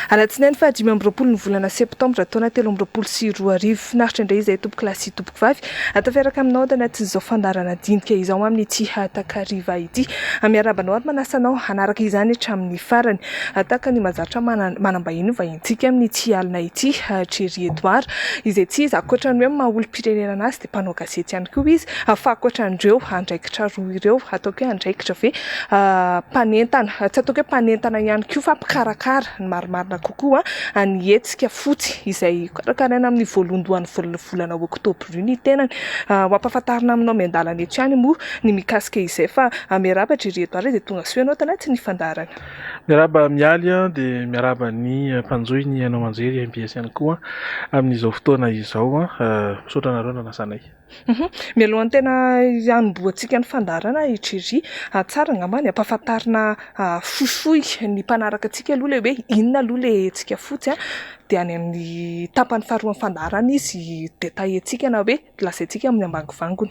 Alatsinainy faha 25 ny volana septambra taona 2023. Finaritra indray izay tompoko lahy sy tompoko vavy tafiaraka aminao ato anatin'izao fandaharana dinika izao amin'ity takariva ity. Miarahaba anao ary manasa anao hanaraka izany hatramin'ny farany. Tahaka ny mahazatra manam-bahiny vahintsika amin'ity alina ity, Thierry Edouard, izay tsy iza ankoatra ny hoe maha olom-pirenena anazy dia mpanao gazety ihany koa izy fa ankoatra an'ireo andraikitra roa ireo, ataoko hoe andraikitra ve? mpanentana, tsy ataoko hoe mpanentana ihany koa fa mpikarakara ny marimarina kokoa ny hetsika fotsy izay karakaraina amin'ny voalohandohan'ny volana oktobra io ny tenany. Ho ampahafantarina aminao miandalana eto ihany moa ny mikasika izay fa miarahaba dry reto ary dia tonga soa ianao tanatin'ny fandaharana. Miarahaba Mialy dia miarahaba ny mpanjohy ny haino aman-jery mbs ihany koa amin'izao fotoana izao. Misaotra anareo nanasa anay. Mialohan'ny tena hanombohantsika ny fandaharana i Jerry, tsara angamba ny hampahafantarina fohifohy ny mpanaraka antsika aloha ilay hoe inona aloha ilay hetsika fotsy an, dia any amin'ny tapany faharoan'ny fandaharana izy détailler-ntsika na hoe lazaintsika amin'ny ambangovangony.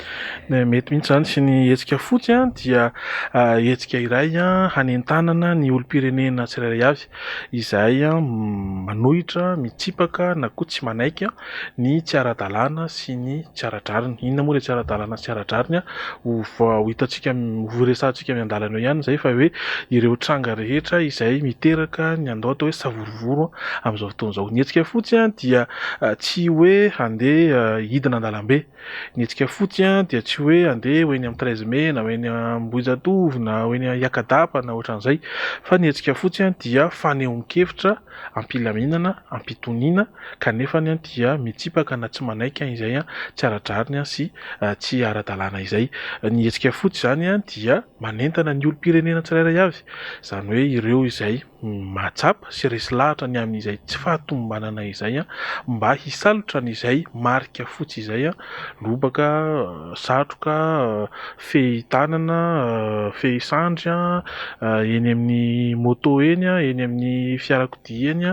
Mety mihitsy izany. Ny hetsika fotsy dia hetsika iray hanentanana ny olom-pirenena tsirairay avy izay manohitra, mitsipaka na koa tsy manaiky ny tsy ara-dalàna sy ny tsy ara-drariny. Inona moa ilay tsy ara-dalàna sy tsy ara-drariny? Ho ho hitantsika, ho resahantsika miandalana eo ihany izay fa hoe ireo tranga rehetra izay miteraka ny andao atao hoe savorovoro amin'izao fotoana izao. Ny hetsika fotsy dia tsy hoe handeha hidina an-dalambe. Ny hetsika fotsy dia tsy hoe handeha ho eny amin'ny treize mai na ho eny Ambohijatovo na ho eny Iakadapa na ohatran'izay fa ny hetsika fotsy dia fanehoan-kevitra am-pilaminana, am-pitoniana, kanefa dia mitsipaka na tsy manaiky izay tsy ara-drariny sy tsy ara-dalàna izay. Ny hetsika fotsy izany dia manentana ny olom-pirenena tsirairay avy, izany hoe ireo izay mahatsapa sy resy lahatra ny amin'izay tsy fahatomombanana izay mba hisalotra an'izay marika fotsy izay, lobaka, satroka, fehy tanana, fehy sandry, eny amin'ny moto eny, eny amin'ny fiarakodia eny,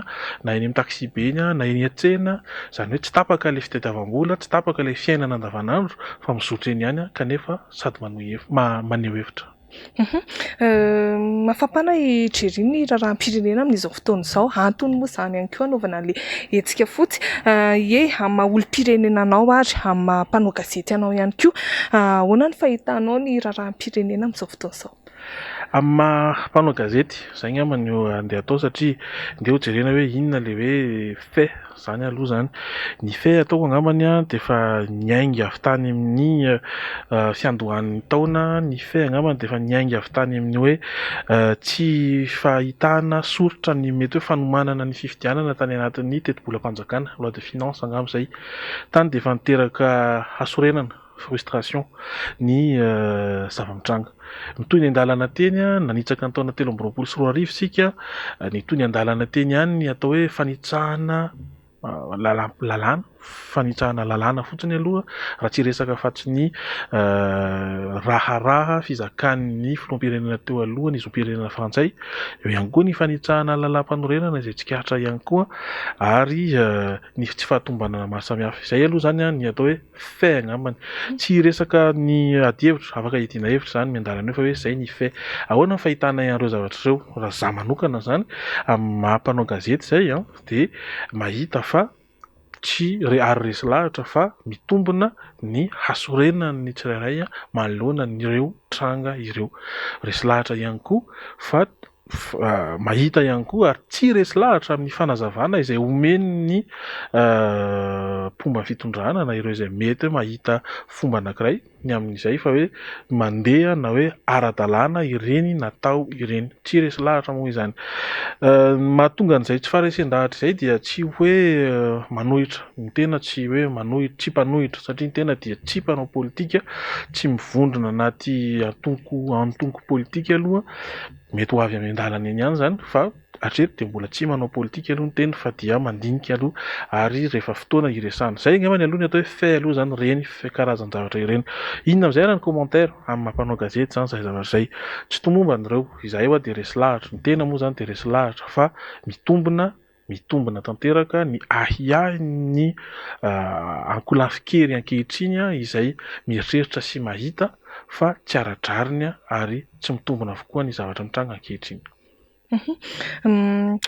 na eny amin'ny taxi be eny, na eny an-tsena, izany hoe tsy tapaka ilay fitadiavam-bola, tsy tapaka ilay fiainana andavanandro fa mizotra eny ihany kanefa sady manohy maneho hevitra. Mafampana i Jerry ny raharaham-pirenena amin'izao fotoana izao. Antony moa izany ihany koa hanaovana an'ilay hetsika fotsy. Ie, amin'ny maha olom-pirenena anao ary amin'ny maha mpanao gazety anao ihany koa, ahoana ny fahitanao ny raharaham-pirenena amin'izao fotoana izao? Amin'ny maha mpanao gazety, izay angamba no andeha atao satria ndeha ho jerena hoe inona ilay hoe fait. Izany aloha izany. Ny fait ataoko angambany dia efa niainga avy tany amin'ny fiandohan'ny taona, ny fait angambany dia efa niainga avy tany amin'ny hoe tsy fahitana soritra ny mety hoe fanomanana ny fifidianana tany anatin'ny tetibolam-panjakana, loi de finance angamba izay. Tany dia efa niteraka hasorenana. frustration, ny zava-mitranga. Mitohy ny an-dalana teny, nanitsaka ny taona 2023 isika, nitohy ny an-dalana teny ihany ny atao hoe fanitsahana lalàna, fanitsahana lalàna fotsiny aloha raha tsy hiresaka afa-tsy ny raharaha fizakan'ny filoham-pirenena teo aloha ny zom-pirenena frantsay, eo ihany koa ny fanitsahana lalàmpanorenana izay tsikaritra ihany koa ary ny tsy fahatomombanana maro samihafa. Izay aloha izany ny atao hoe fait angambany. Tsy hiresaka ny adihevitra, afaka hiadiana hevitra izany miandalana eo fa hoe izay ny fait. Ahoana ny fahitanay an'ireo zavatra ireo? Raha izaho manokana izany, amin'ny maha mpanao gazety izay an, dia mahita fa tsy re ary resy lahatra fa mitombina ny hasorenan'ny tsirairay manoloana an'ireo tranga ireo. Resy lahatra ihany koa fa mahita ihany koa ary tsy resy lahatra amin'ny fanazavana izay omen'ny mpomba fitondrana na ireo izay mety hoe mahita fomba anankiray ny amin'izay fa hoe mandeha na hoe ara-dalàna ireny natao ireny. Tsy resy lahatra moa izany. Ny mahatonga an'izay tsy faharesen-dahatra izay dia tsy hoe manohitra, ny tena tsy hoe manohitra, tsy mpanohitra satria ny tena dia tsy mpanao politika, tsy mivondrona anaty antoko antoko politika aloha. Mety ho avy any an-dalana eny ihany izany fa hatreto dia mbola tsy manao politika aloha ny tena fa dia mandinika aloha ary rehefa fotoana hiresahana. Izay angambany aloha ny atao hoe fait aloha izany ireny karazan-javatra ireny. Inona amin'izay ary ny commentaire amin'ny maha mpanao gazety izany izay zavatra izay. Tsy tomombana ireo. Izahay ho'a dia resy lahatra. Ny tena moa izany dia resy lahatra fa mitombina mitombina tanteraka ny ahiahin'ny ankolafin-kery ankehitriny izay mieritreritra sy mahita fa tsy ara-drariny ary tsy mitombina avokoa ny zavatra mitranga ankehitriny. Eo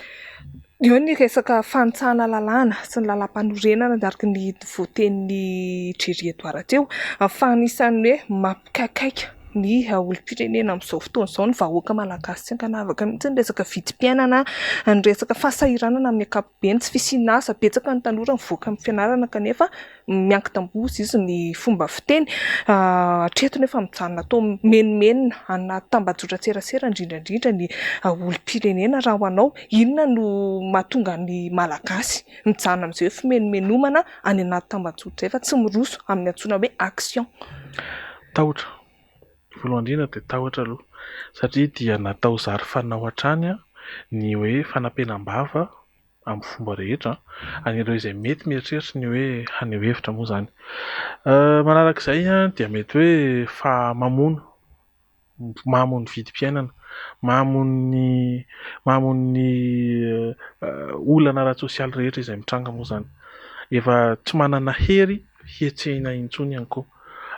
ny resaka fanitsahana lalàna sy ny lalàmpanorenana araka ny voatenin'i Jerry Edouard teo fa anisan'ny hoe mampikaikaika ny olom-pirenena amin'izao fotoana izao, ny vahoaka malagasy tsy ankanavaka mihitsy ny resaka vidim-piainana, ny resaka fahasahiranana amin'ny ankapobeny, tsy fisian'asa, betsaka ny tanora mivoaka amin'ny fianarana kanefa miankin-tamboho izy ny fomba fiteny. Hatreto nefa mijanona toa mimenomenona anaty tambajotran-tserasera indrindra indrindra ny olom-pirenena. Raha ho anao, inona no mahatonga ny Malagasy mijanona amin'izay hoe fimenomenomana any anaty tambajotra izay fa tsy miroso amin'ny antsoina hoe action? Tahotra. Voalohany indrindra dia tahotra aloha satria dia natao zary fanao hatrany ny hoe fanampenam-bava amin'ny fomba rehetra an'ireo izay mety mieritreritra ny hoe haneho hevitra moa izany. Manarak'izay dia mety hoe fahamamoana, mamon'ny vidim-piainana, mamon'ny mamon'ny olana ara-tsosialy rehetra izay mitranga moa izany. Efa tsy manana hery hihetsehina intsony ihany koa.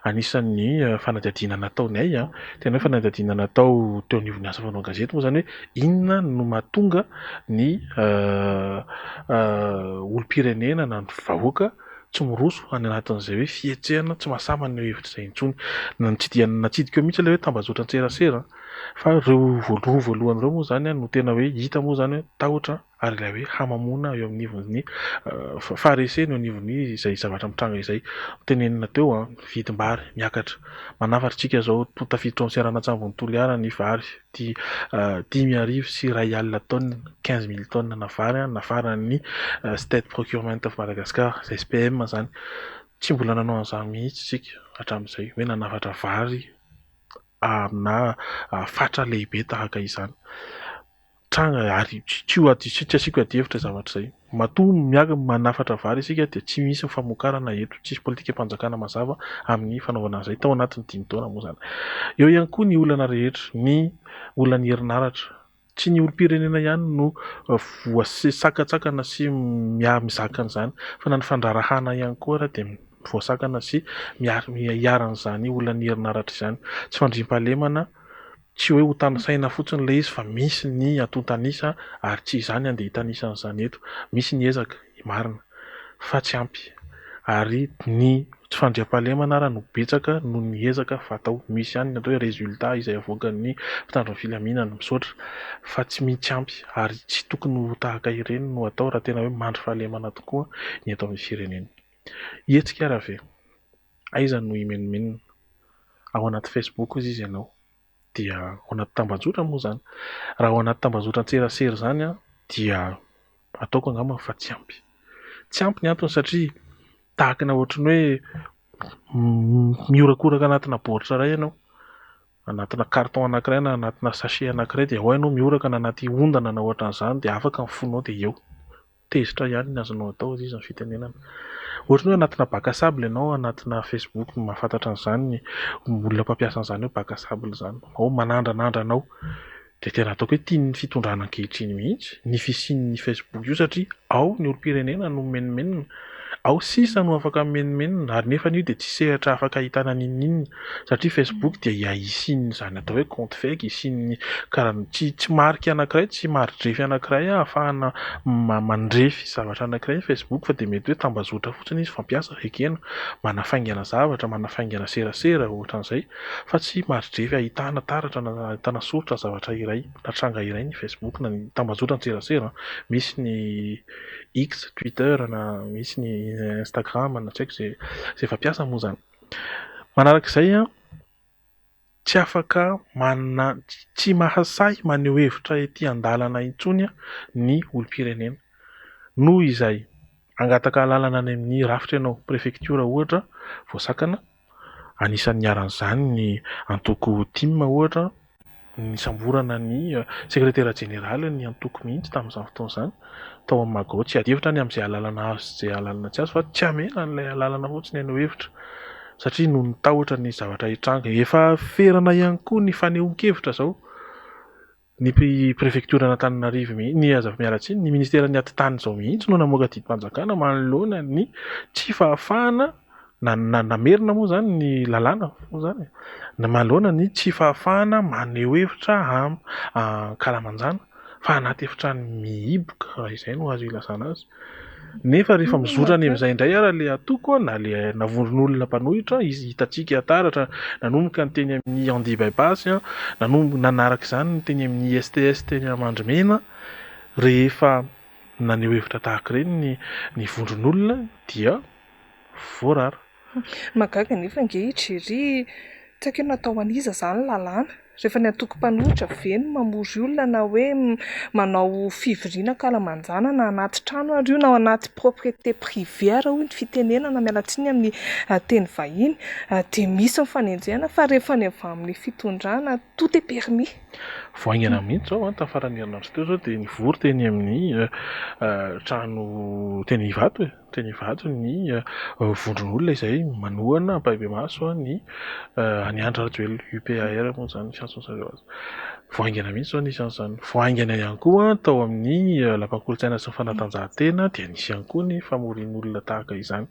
Anisan'ny fanadihadiana nataonay, tena hoe fanadihadiana natao teo anivon'ny asa fanaovan-gazety moa izany hoe inona no mahatonga ny olom-pirenena na ny vahoaka tsy miroso any anatin'izay hoe fihetsehana tsy mahasahy maneho hevitra izay intsony. Na tsy dia natsidika eo mihitsy ilay hoe tambajotran-tserasera fa ireo roa voalohany ireo moa izany no tena hoe hita moa izany hoe tahotra ary ilay hoe hamamoana eo anivon'ny faharesena eo anivon'ny izay zavatra mitranga izay. Tenenina teo, vidim-bary miakatra. Manafatra isika izao tafiditra ao amin'ny seranan-tsambon'i Toliara ny vary ity 1500 taonina, 15 000 tonnes na vary nafaran'ny State Procurement of Madagascar, SPM izany. Tsy mbola nanao an'izany mihitsy isika hatramin'izay hoe nanafatra vary amina fatra lehibe tahaka izany. Tranga ary tsy ho adi- tsy asiako adihevitra zavatra izay. Matoa miaka manafatra vary isika dia tsy misy ny famokarana eto, tsisy politikam-panjakana mazava amin'ny fanaovana an'izay tao anatin'ny 5 taona moa izany. Eo ihany koa ny olana rehetra, ny olan'ny herinaratra. Tsy ny olom-pirenena ihany no voasakatsakana sy mizaka an'izany fa na ny fandraharahana ihany koa ary dia voasakana sy iharan'izany olan'ny herinaratra izany. Tsy fandriampahalemana, tsy hoe ho tanisaina fotsiny ilay izy fa misy ny antontan'isa ary tsy izany andeha hitanisa an'izany eto. Misy ny ezaka marina fa tsy ampy ary ny tsy fandriampahalemana ara no betsaka noho ny ezaka fatao. Misy ihany ny atao hoe résultat izay avoakan'ny mpitandro ny filaminana, misaotra fa tsy tsy ampy ary tsy tokony ho tahaka ireny no atao raha tena hoe mandry fahalemana tokoa ny eto amin'ny firenena. Hetsika ara ve? Aiza no himenomenona? Ao anaty Facebook hozy izy ianao dia ao anaty tambajotra moa izany. Raha ao anaty tambajotran-tserasera izany dia ataoko angamba fa tsy ampy. Tsy ampy ny antony satria tahaka ny ohatran'ny hoe mihorakoraka anatina baoritra iray ianao, anatina carton anankiray na anatina sachet anankiray dia ao ianao mihoraka na anaty ondana na ohatran'izany dia afaka ny fonao dia eo. Tezitra ihany ny azonao atao hozy izy ny fitenenana. Ohatran'ny hoe anatina bac à sable ianao, anatina Facebook no mahafantatra an'izany ny olona mpampiasa an'izany hoe bac à sable izany. Ao manandranandra anao. Dia tena ataoko hoe tian'ny fitondrana ankehitriny mihitsy ny fisian'ny Facebook io satria ao ny olom-pirenena no mimenomenona, ao sisa no afaka mimenomenona ary nefa io dia tsy sehatra afaka ahitana n'inon'inona satria Facebook dia hisian'izany atao hoe compte fake, hisian'ny karazana tsy marika anankiray, tsy mari-drefy anankiray ahafahana mandrefy zavatra anankiray ny Facebook fa dia mety hoe tambazotra fotsiny izy fampiasa ekena, manafaingana zavatra, manafaingana serasera ohatran'izay fa tsy mari-drefy ahitana taratra na ahitana soritra zavatra iray na tranga iray ny Facebook na ny tambajotran-tserasera. Misy ny X, Twitter na misy ny Instagram na tsy haiko izay fampiasa moa izany. Manarak'izay, tsy afaka manana, tsy mahasahy maneho hevitra ety an-dalana intsony ny olom-pirenena. Noho izay, hangataka alalana any amin'ny rafitra ianao, prefektiora ohatra, voasakana, anisan'ny niharan'izany ny antoko TIM ohatra, nisamborana ny sekretera jeneraly ny antoko mihitsy tamin'izany fotoana izany tao amin'ny Magro. Tsy ady hevitra ny amin'izay alalana azo sy izay alalana tsy azo fa tsy hamela an'ilay alalana fotsiny haneho hevitra satria noho ny tahotra ny zavatra hitranga. Efa ferana ihany koa ny fanehoan-kevitra izao. Ny prefektioran'Antananarivo mihitsy, ny aza miala tsiny, ny ministeran'ny atitany izao mihitsy no namoaka didim-panjakana manoloana ny tsy fahafahana na namerina moa izany ny lalàna moa izany e, manoloana ny tsy fahafahana maneho hevitra ankalamanjana. fa anaty efitrano mihiboka raha izay no azo ilazana azy. Nefa rehefa mizotra any amin'izay indray ara ilay antoko na ilay na vondron'olona mpanohitra, izy hitantsika taratra nanomboka ny teny amin'ny Andy Bypass, nanomboka nanaraka izany ny teny amin'ny ISTS teny Mandrimena, rehefa naneho hevitra tahaka ireny ny ny vondron'olona dia voarara. Mahagaga anefa ange i Jerry, tsy haiko hoe natao ho an'iza izany ny lalàna? Rehefa ny antoko mpanohitra ve no mamory olona na hoe manao fivoriana ankalamanjana na anaty trano ary io na ao anaty propriété privée ary hoy ny fitenenana, miala tsiny amin'ny teny vahiny, dia misy ny fanenjehana fa rehefa ny avy amin'ny fitondrana tout est permis. Vao haingana mihitsy izao, tamin'ny faran'ny herinandro teo izao dia nivory teny amin'ny trano teny Ivato e. Teny Ivato ny vondron'olona izay manohana ampahibemaso ny an'i Andry Rajoelina, UPAR moa izany ny fiantsoan-dry zareo azy. Vao haingana mihitsy izao nisy an'izany. Vao haingana ihany koa tao amin'ny lapan'ny kolontsaina sy ny fanatanjahantena dia nisy ihany koa ny famorian'olona tahaka izany.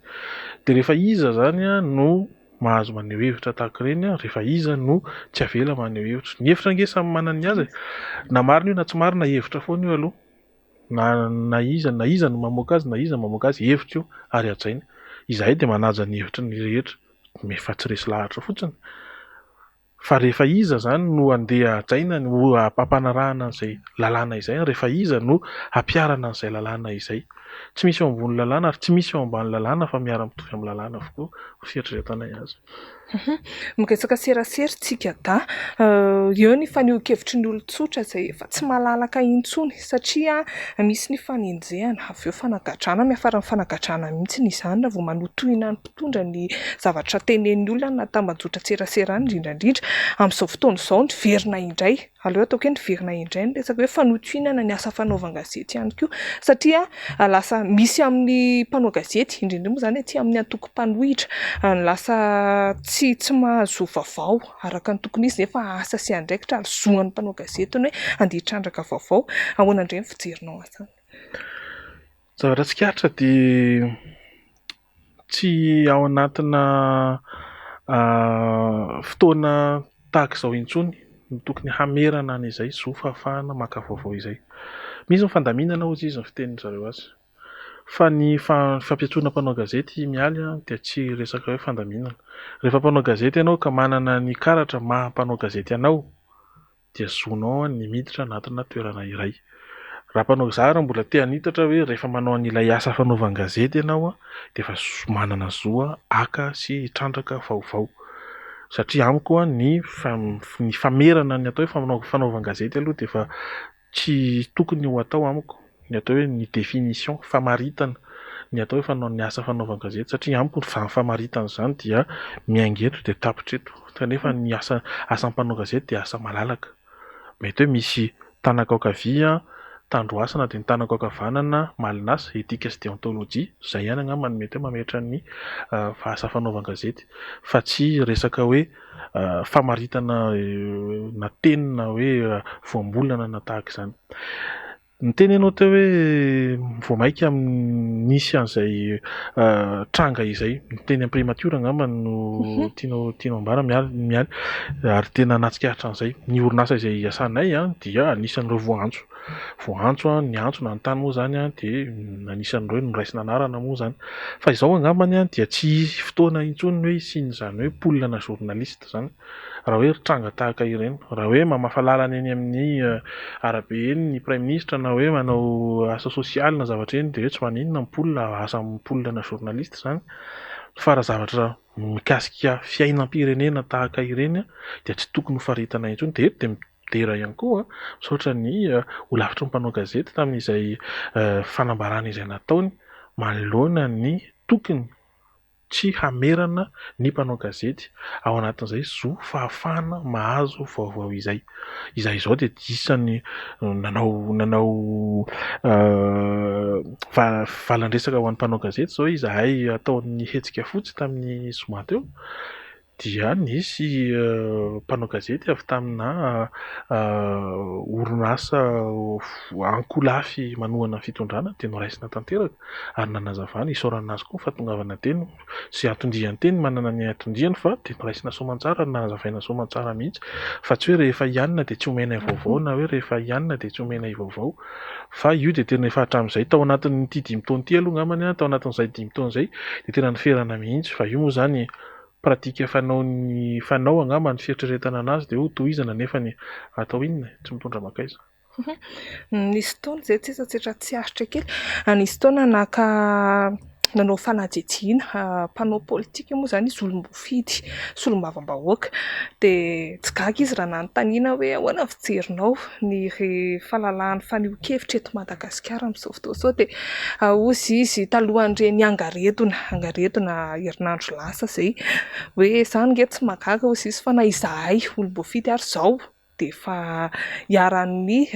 Dia rehefa iza izany no mahazo maneho hevitra tahaka ireny, rehefa iza no tsy avela maneho hevitra? Ny hevitra ange samy manana ny azy e! Na marina io na tsy marina, hevitra foana io aloha. Na na iza na iza no mamoaka azy na iza mamoaka azy, hevitra io ary hajaina. Izahay dia manaja ny hevitry ny rehetra, efa tsy resy lahatra fotsiny. Fa rehefa iza izany no handeha hajaina, ho hampanarahana an'izay lalàna izay, rehefa iza no hampiharana an'izay lalàna izay. Tsy misy eo ambony lalàna ary tsy misy eo ambany lalàna fa miara-mitovy amin'ny lalàna avokoa ny fieritreretanay azy. Miresaka serasera tsika da. Eo ny fanehoan-kevitry ny olon-tsotra izay efa tsy malalaka intsony satria misy ny fanenjehana, avy eo fanagadrana, miafara amin'ny fanagadrana mihitsy izany raha vao manotohina ny mpitondra ny zavatra tenenin'ny olona na tambajotran-tserasera any indrindra indrindra. Amin'izao fotoana izao niverina indray. Aleo ataoko hoe niverina indray ny resaka hoe fanotohinana ny asa fanaovan-gazety ihany koa satria lasa misy amin'ny mpanao gazety, indrindra indrindra moa izany aty amin'ny antoko mpanohitra, no lasa tsy tsy mahazo vaovao araka ny tokony izy nefa asa sy andraikitra ary zo an'ny mpanao gazety ny hoe handeha hitrandraka vaovao. Ahoana indray ny fijerinao an'izany? Zavatra tsikaritra dia tsy ao anatina fotoana tahaka izao intsony no tokony hamerana an'izay zo fahafahana maka vaovao izay. Misy ny fandaminana hozy izy ny fitenin-dry zareo azy. Fa ny fampiantsoana mpanao gazety Mialy dia tsy resaka hoe fandaminana. Rehefa mpanao gazety ianao ka manana ny karatra maha mpanao gazety anao dia zonao ny miditra anatina toerana iray. Raha mpanao, za raha mbola te hanitatra hoe rehefa manao an'ilay asa fanaovan-gazety ianao dia efa manana zo haka sy hitrandraka vaovao. Satria amiko ny ny famerana ny atao hoe fanaovan-gazety aloha dia efa Tsy tokony ho atao amiko ny atao hoe ny définition, famaritana ny atao hoe fanao ny asa fanaovan-gazety satria amiko izany famaritana izany dia miainga eto dia tapitra eto kanefa ny asa asan'ny mpanao gazety dia asa malalaka. Mety hoe misy tanako ankavia tandroasana dia ny tanako ankavanana malin'asa, éthique sy déontologie, izay ihany angamba no mety hoe mametra ny asa fanaovan-gazety fa tsy resaka hoe famaritana na teny na hoe voambolana na tahaka izany. Niteny ianao teo hoe vao mainka nisy an'izay tranga izay, ny teny amin'ny primature angamba no tianao tianao ambara Mialy Mialy ary tena nahatsikaritra an'izay. Ny orinasa izay iasanay dia anisan'ireo voaantso, voaantso niantso nanontany moa izany dia anisan'ireo noraisina anarana moa izany. Fa izao angambany dia tsy hisy fotoana intsony ny hoe hisian'izany hoe pool ana journaliste izany raha hoe tranga tahaka ireny. Raha hoe mamafa lalana eny amin'ny arabe eny ny praiminisitra na hoe manao asa sosialy na zavatra eny dia hoe tsy maninona ny pool, asa pool ana journaliste izany. Fa raha zavatra mikasika fiainam-pirenena tahaka ireny dia tsy tokony ho faritana intsony. Dia eto dia midera ihany koa, misaotra ny holafitry ny mpanao gazety tamin'izay fanambarana izay nataony manoloana ny tokony tsy hamerana ny mpanao gazety ao anatin'izay zo fahafahana mahazo vaovao izay. Izahay izao dia isan'ny nanao nanao valan-dresaka ho an'ny mpanao gazety izao izahay ataon'ny hetsika fotsy tamin'ny zoma teo. dia nisy mpanao gazety avy tamina orinasa ankolafy manohana ny fitondrana dia noraisina tanteraka ary nanazavana, isaorana azy koa ny fahatongavana teny sy anton-diany teny, manana ny anton-diany fa dia noraisina soamantsara ary nanazavaina soamantsara mihitsy fa tsy hoe rehefa hianina dia tsy omenay vaovao na hoe rehefa hianina dia tsy omenay vaovao fa io dia tena efa hatramin'izay tao anatin'ity dimy taona ity aloha angambany an, tao anatin'izay dimy taona izay dia tena niferana mihitsy fa io moa izany pratique fanaon'ny fanao angamba ny fieritreretana anazy dia ho tohizana nefa ny atao inona e, tsy mitondra mankaiza. Nisy fotoana izay tsetsatsetra tsy aritra kely, nisy fotoana naka nanao fanadihadiana mpanao politika moa izany izy, olom-boafidy, solombavambahoaka. Dia tsy gaga izy raha nanontaniana hoe ahoana ny fijerinao ny fahalalahan'ny fanehoan-kevitra eto Madagasikara amin'izao fotoana izao. Dia hozy izy talohan'ireny angaredona, angaredona herinandro lasa izay, hoe izany ange tsy mahagaga hozy izy fa na izahay olom-boafidy ary izao dia efa iharan'ny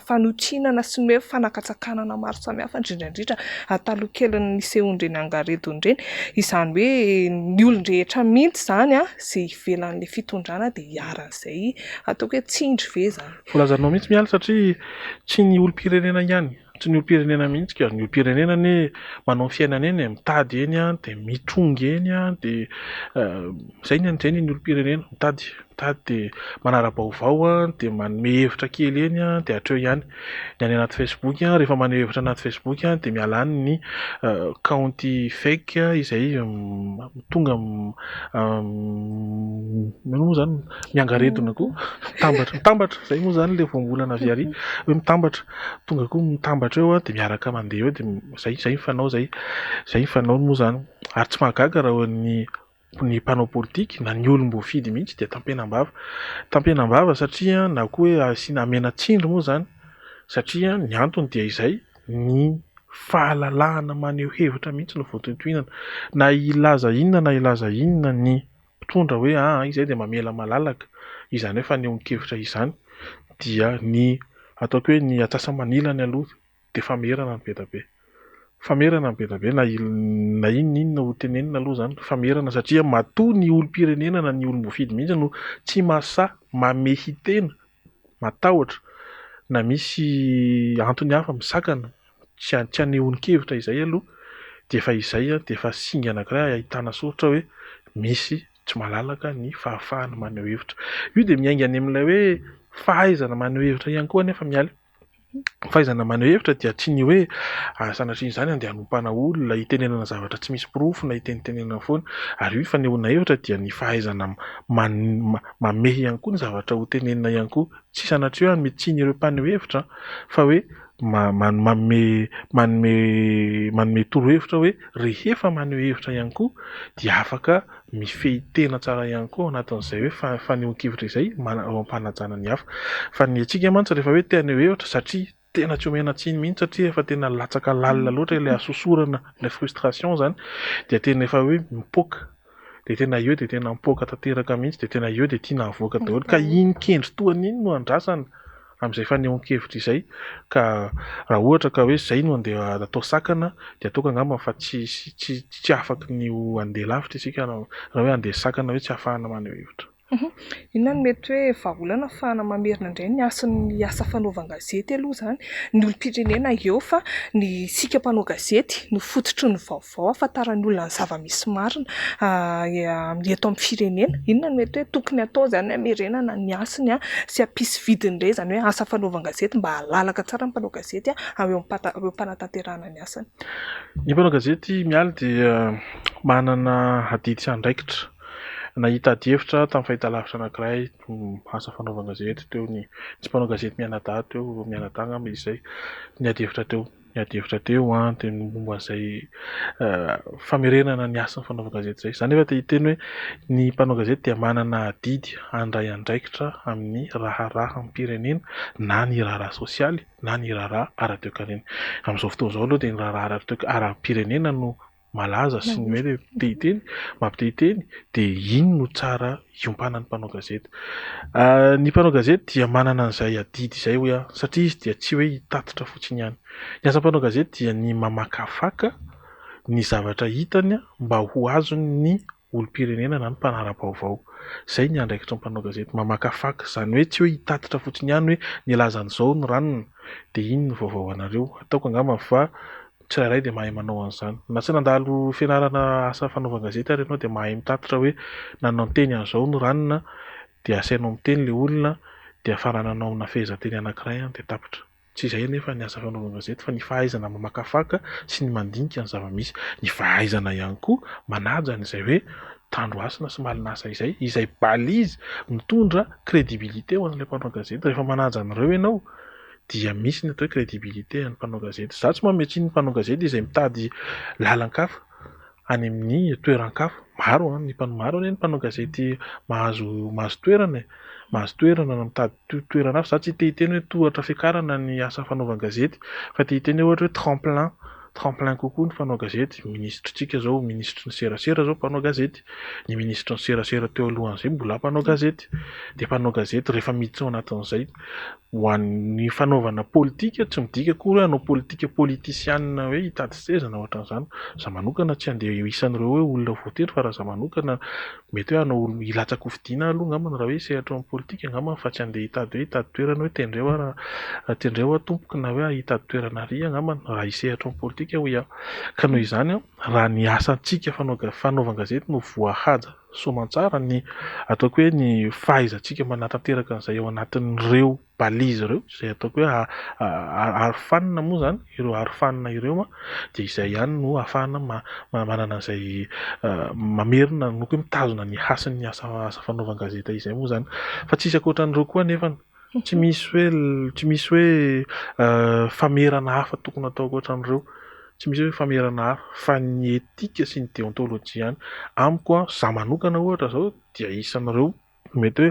fanotsinana sy ny hoe fanakatsakanana maro samihafa, indrindra indrindra taloha kelin'ny nisehoan'ireny angaredona ireny. Izany hoe ny olon-drehetra mihitsy izany izay ivelan'ilay fitondrana dia iharan'izay ataoko hoe tsindry ve izany. Voalazanao mihitsy Mialy satria tsy ny olom-pirenena ihany, tsy ny olom-pirenena mihitsy ka, ny olom-pirenena anie manao ny fiainany eny e, mitady eny an, dia mitrongy eny an, dia izay ny izay ny olom-pirenena, mitady, mitady dia manara-baovao an, dia manome hevitra kely eny an, dia hatreo ihany. Ny any anaty Facebook an, rehefa maneho hevitra anaty Facebook an, dia miala any ny kaonty fake izay tonga inona moa izany, miangaredona koa, mitambatra, mitambatra, izay moa izany ilay voambolana avy ary hoe mitambatra. Tonga koa mitambatra eo dia miaraka mandeha eo dia izay, izay ny fanao izay, izay ny fanaony moa izany. Ary tsy mahagaga raha ny ny mpanao politika na ny olom-boafidy mihitsy dia tampenam-bava. Tampenam-bava satria na koa hoe asiana amena tsindry moa izany satria ny antony dia izay ny fahalalahana maneho hevitra mihitsy no voatohintohinana. Na hilaza inona na hilaza inona ny mpitondra hoe aa izay dia mamela malalaka izany hoe fanehoan-kevitra izany dia ny ataoko hoe ny atsasa-manilany aloha dia famerana ny be dia be. Famerana ny be dia be na na inona inona ho tenenina aloha izany, famerana satria matoa ny olom-pirenena na ny olom-boafidy mihitsy no tsy mahasahy mamehy tena, matahotra na misy antony hafa misakana tsy tsy hanehoan-kevitra izay aloha dia efa izay dia efa singa anankiray ahitana soritra hoe misy tsy malalaka ny fahafahana maneho hevitra. Io dia miainga any amin'ilay hoe fahaizana maneho hevitra ihany koa anefa Mialy. Ny fahaizana maneho hevitra dia tsy ny hoe sanatria izany andeha hanompana olona, hitenenana zavatra tsy misy porofo na hitenitenenana foana. Ary io fanehoana hevitra dia ny fahaizana mamehy ihany koa ny zavatra ho tenenina ihany koa. Tsy sanatria hoe hanome tsiny ireo mpaneho hevitra fa hoe manome manome manome torohevitra hoe rehefa maneho hevitra ihany koa dia afaka mifehy tena tsara ihany koa ao anatin'izay hoe fanehoan-kevitra izay ao am-panajana ny hafa. Fa ny antsika mantsy rehefa hoe te haneho hevitra satria tena tsy omena tsiny mihitsy satria efa tena latsaka lalina loatra ilay hasosorana, ilay frustration izany dia tena efa hoe mipoaka, dia tena eo dia tena mipoaka tanteraka mihitsy, dia tena eo dia tiana havoaka daholo. Ka iny kendry tohana iny no andrasana amin'izay fanehoan-kevitra izay ka raha ohatra ka hoe izay no andeha atao sakana dia ataoko angamba fa tsy tsy tsy afaky ny ho andeha lavitra isika raha hoe andeha sakana hoe tsy ahafahana maneho hevitra. Inona no mety hoe vahaolana ahafahana mamerina indray ny hasin'ny asa fanaovan-gazety aloha izany? Ny olom-pirenena eo fa ny isika mpanao gazety no fototry ny vaovao ahafantaran'ny olona ny zava-misy marina amin'ny eto amin'ny firenena. Inona no mety hoe tokony hatao izany hamerenana ny hasiny sy hampisy vidiny indray izany hoe asa fanaovan-gazety mba hahalalaka tsara ny mpanao gazety eo am-panatanterahana ny asany? Ny mpanao gazety Mialy dia manana adidy sy andraikitra. Nahita adihevitra tamin'ny fahitalavitra anankiray, asa fanaovan-gazety teo ny, nisy mpanao gazety mianadahy teo, mianadahy angamba izy izay, niady hevitra teo, niady hevitra teo an, dia ny momba an'izay famerenana ny hasin'ny fanaovan-gazety izay. Izaho nefa te hiteny hoe ny mpanao gazety dia manana adidy handray andraikitra amin'ny raharaham-pirenena na ny raharaha sosialy na ny raharaha ara-toekarena. Amin'izao fotoana izao aloha dia ny raharaha ara-toek- ara-pirenena no malaza sy ny hoe te hiteny, mampite hiteny dia iny no tsara hiompanan'ny mpanao gazety. Ny mpanao gazety dia manana an'izay adidy izay hoy aho satria izy dia tsy hoe hitatitra fotsiny ihany. Ny asan'ny mpanao gazety dia ny mamakafaka ny zavatra hitany mba ho azon'ny. olom-pirenena na ny mpanara-baovao. Izay ny andraikitry ny mpanao gazety, mamakafaka. Izany hoe tsy hoe hitatitra fotsiny ihany hoe nilaza an'izao ny ranona dia iny no vaovao anareo. Ataoko angamba fa ny tsirairay dia mahay manao an'izany. Na tsy nandalo fianarana asa fanaovan-gazety ary ianao dia mahay mitatitra hoe nanao niteny an'izao ny ranona dia asainao miteny ilay olona dia farananao amina fehezanteny anankiray dia tapitra. Tsy izay anefa ny asa fanaovan-gazety fa ny fahaizana mamakafaka sy ny mandinika ny zava-misy. Ny fahaizana ihany koa manaja an'izay hoe tandro hasina sy malin'asa izay, izay balise mitondra crédibilité ho an'ilay mpanao gazety. Rehefa manaja an'ireo ianao dia misy ny atao hoe crédibilité an'ny mpanao gazety. Izaho tsy manome tsiny ny mpanao gazety izay mitady lalan-kafa any amin'ny toeran-kafa. Maro an, ny maro anie ny mpanao gazety mahazo mahazo toerana e, mahazo toerana na mitady toerana hafa. Izaho tsy te hiteny hoe tohatra fiakarana ny asa fanaovan-gazety fa te hiteny hoe ohatra hoe tremplin, tremplin kokoa ny mpanao gazety. Minisitrintsika izao, minisitry ny serasera izao mpanao gazety, ny minisitry ny serasera teo alohan'izay mbola mpanao gazety. Dia mpanao gazety rehefa miditra ao anatin'izay Ho an'ny fanaovana politika, tsy midika akory hoe hanao politika politisiana hoe hitady seza na ohatran'izany. Za manokana tsy handeha ho isan'ireo hoe olona voatendry fa raha za manokana mety hoe hanao hilatsaka ho fidiana aloha angambany raha hoe hisehatra ao amin'ny politika angambany fa tsy handeha hitady hoe hitady toerana hoe tendreo aho raha tendreo aho tompoko na hoe hitady toerana ary angambany raha hisehatra ao amin'ny politika hoy aho. Ka noho izany raha ny asantsika fanaovan-gazety no voahaja soamantsara ny ataoko hoe ny fahaizantsika manatanteraka an'izay ao anatin'ireo balise ireo izay ataoko hoe arofanina moa izany, ireo arofanina ireo dia izay ihany no ahafahana manana an'izay mamerina na koa hoe mitazona ny hasin'ny asa fanaovan-gazety izay moa izany. Fa tsisy ankoatran'ireo koa anefany, tsy misy hoe tsy misy hoe famerana hafa tokony hatao ankoatran'ireo. Tsy misy hoe famerana hafa fa ny etika sy ny deontolojia ihany. Amiko an, za manokana ohatra zao dia isan'ireo mety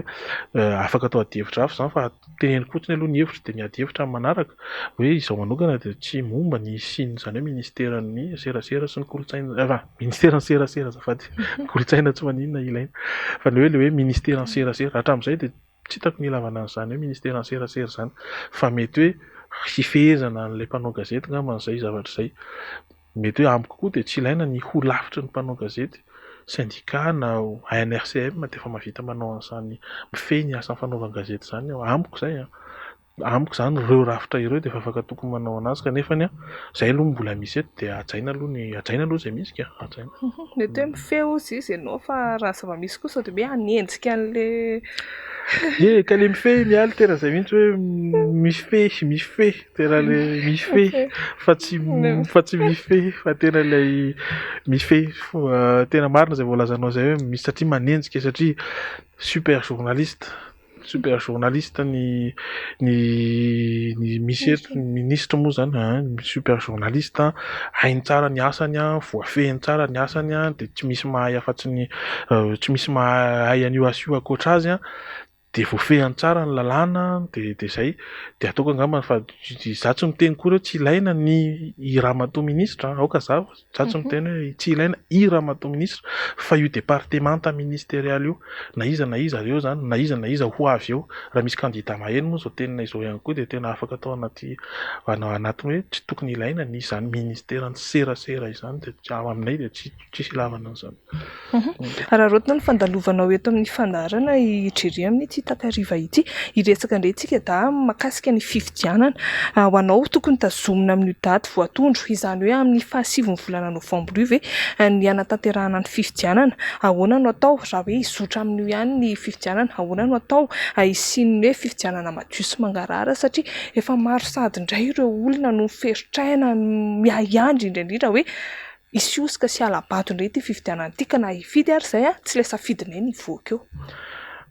hoe afaka atao adihevitra hafa izany fa teneniko fotsiny aloha ny hevitro dia miady hevitra amin'ny manaraka hoe izaho manokana dia tsy momba ny hisian'izany hoe ministeran'ny serasera sy ny kolontsaina, enfin ministeran'ny serasera azafady, kolontsaina tsy maninona ilaina fa ny hoe ilay hoe ministeran'ny serasera hatramin'izay dia Tsy hitako ny ilavana an'izany hoe ministeran'ny serasera izany fa mety hoe hifehezana an'ilay mpanao gazety angamba izay zavatra izay. Mety hoe amiko koa dia tsy ilaina ny holafitry ny mpanao gazety, syndicat na ANRCM dia efa mahavita manao an'izany mifehy ny asan'ny fanaovan-gazety izany amiko izay an. Amiko izany ireo rafitra ireo dia efa afaka tokony manao anazy kanefa an izay aloha no mbola misy eto dia hajaina aloha ny hajaina aloha izay misy ka, hajaina. Mety hoe mifehy hozy izy ianao fa raha ny zava-misy koa sao dia hoe hanenjika an'ilay Ie ka ilay mifehy mialy tena izay mihitsy hoe mifehy mifehy tena ilay mifehy fa tsy fa tsy mifehy fa tena ilay mifehy fa tena marina izay voalazanao izay hoe misy satria manenjika satria super journaliste Super journaliste ny ny ny misy eto ny ministre moa zany an, super journaliste, hainy tsara ny asany an, voafehiny tsara ny asany an, dia tsy misy mahay afa-tsy ny tsy misy mahay an'io asa io ankoatra azy an, dia voafehiny tsara ny lalàna dia dia zay, dia ataoko angambany fa izaho tsy miteny akory hoe tsy ilaina ny i ramatoa ministra an, aoka hazava. Za tsy miteny hoe tsy ilaina i ramatoa minisitra fa io departemanta ministerialy io na iza na iza eo zany na iza na iza ho avy eo raha misy kandida maheno moa izao teninay izao ihany koa dia tena afaka atao anaty anaty hoe tsy tokony ilaina ny izany ministeran'ny serasera izany dia tsy aminay dia tsy tsisy ilavana an'izany. Araraotina ny fandalovanao eto amin'ny fandaharana i Jerry amin'ity takariva ity. Hiresaka indray isika dahy mahakasika ny fifidianana. Ho anao tokony tazomina amin'io daty voatondro, izany hoe amin'ny fahasivin'ny volana novambra io ve ny hanatanterahana ny fifidianana? Ahoana no atao raha hoe hizotra amin'io ihany ny fifidianana? Ahoana no atao hisian'ny hoe fifidianana madio sy mangarahara satria efa maro sahady indray ireo olona no miferotraina, miahiahy indrindra indrindra hoe Hisy hosoka sy hala-bato indray ity fifidianana ity ka na hifidy ary izay tsy ilay safidinay ny hivoaka eo.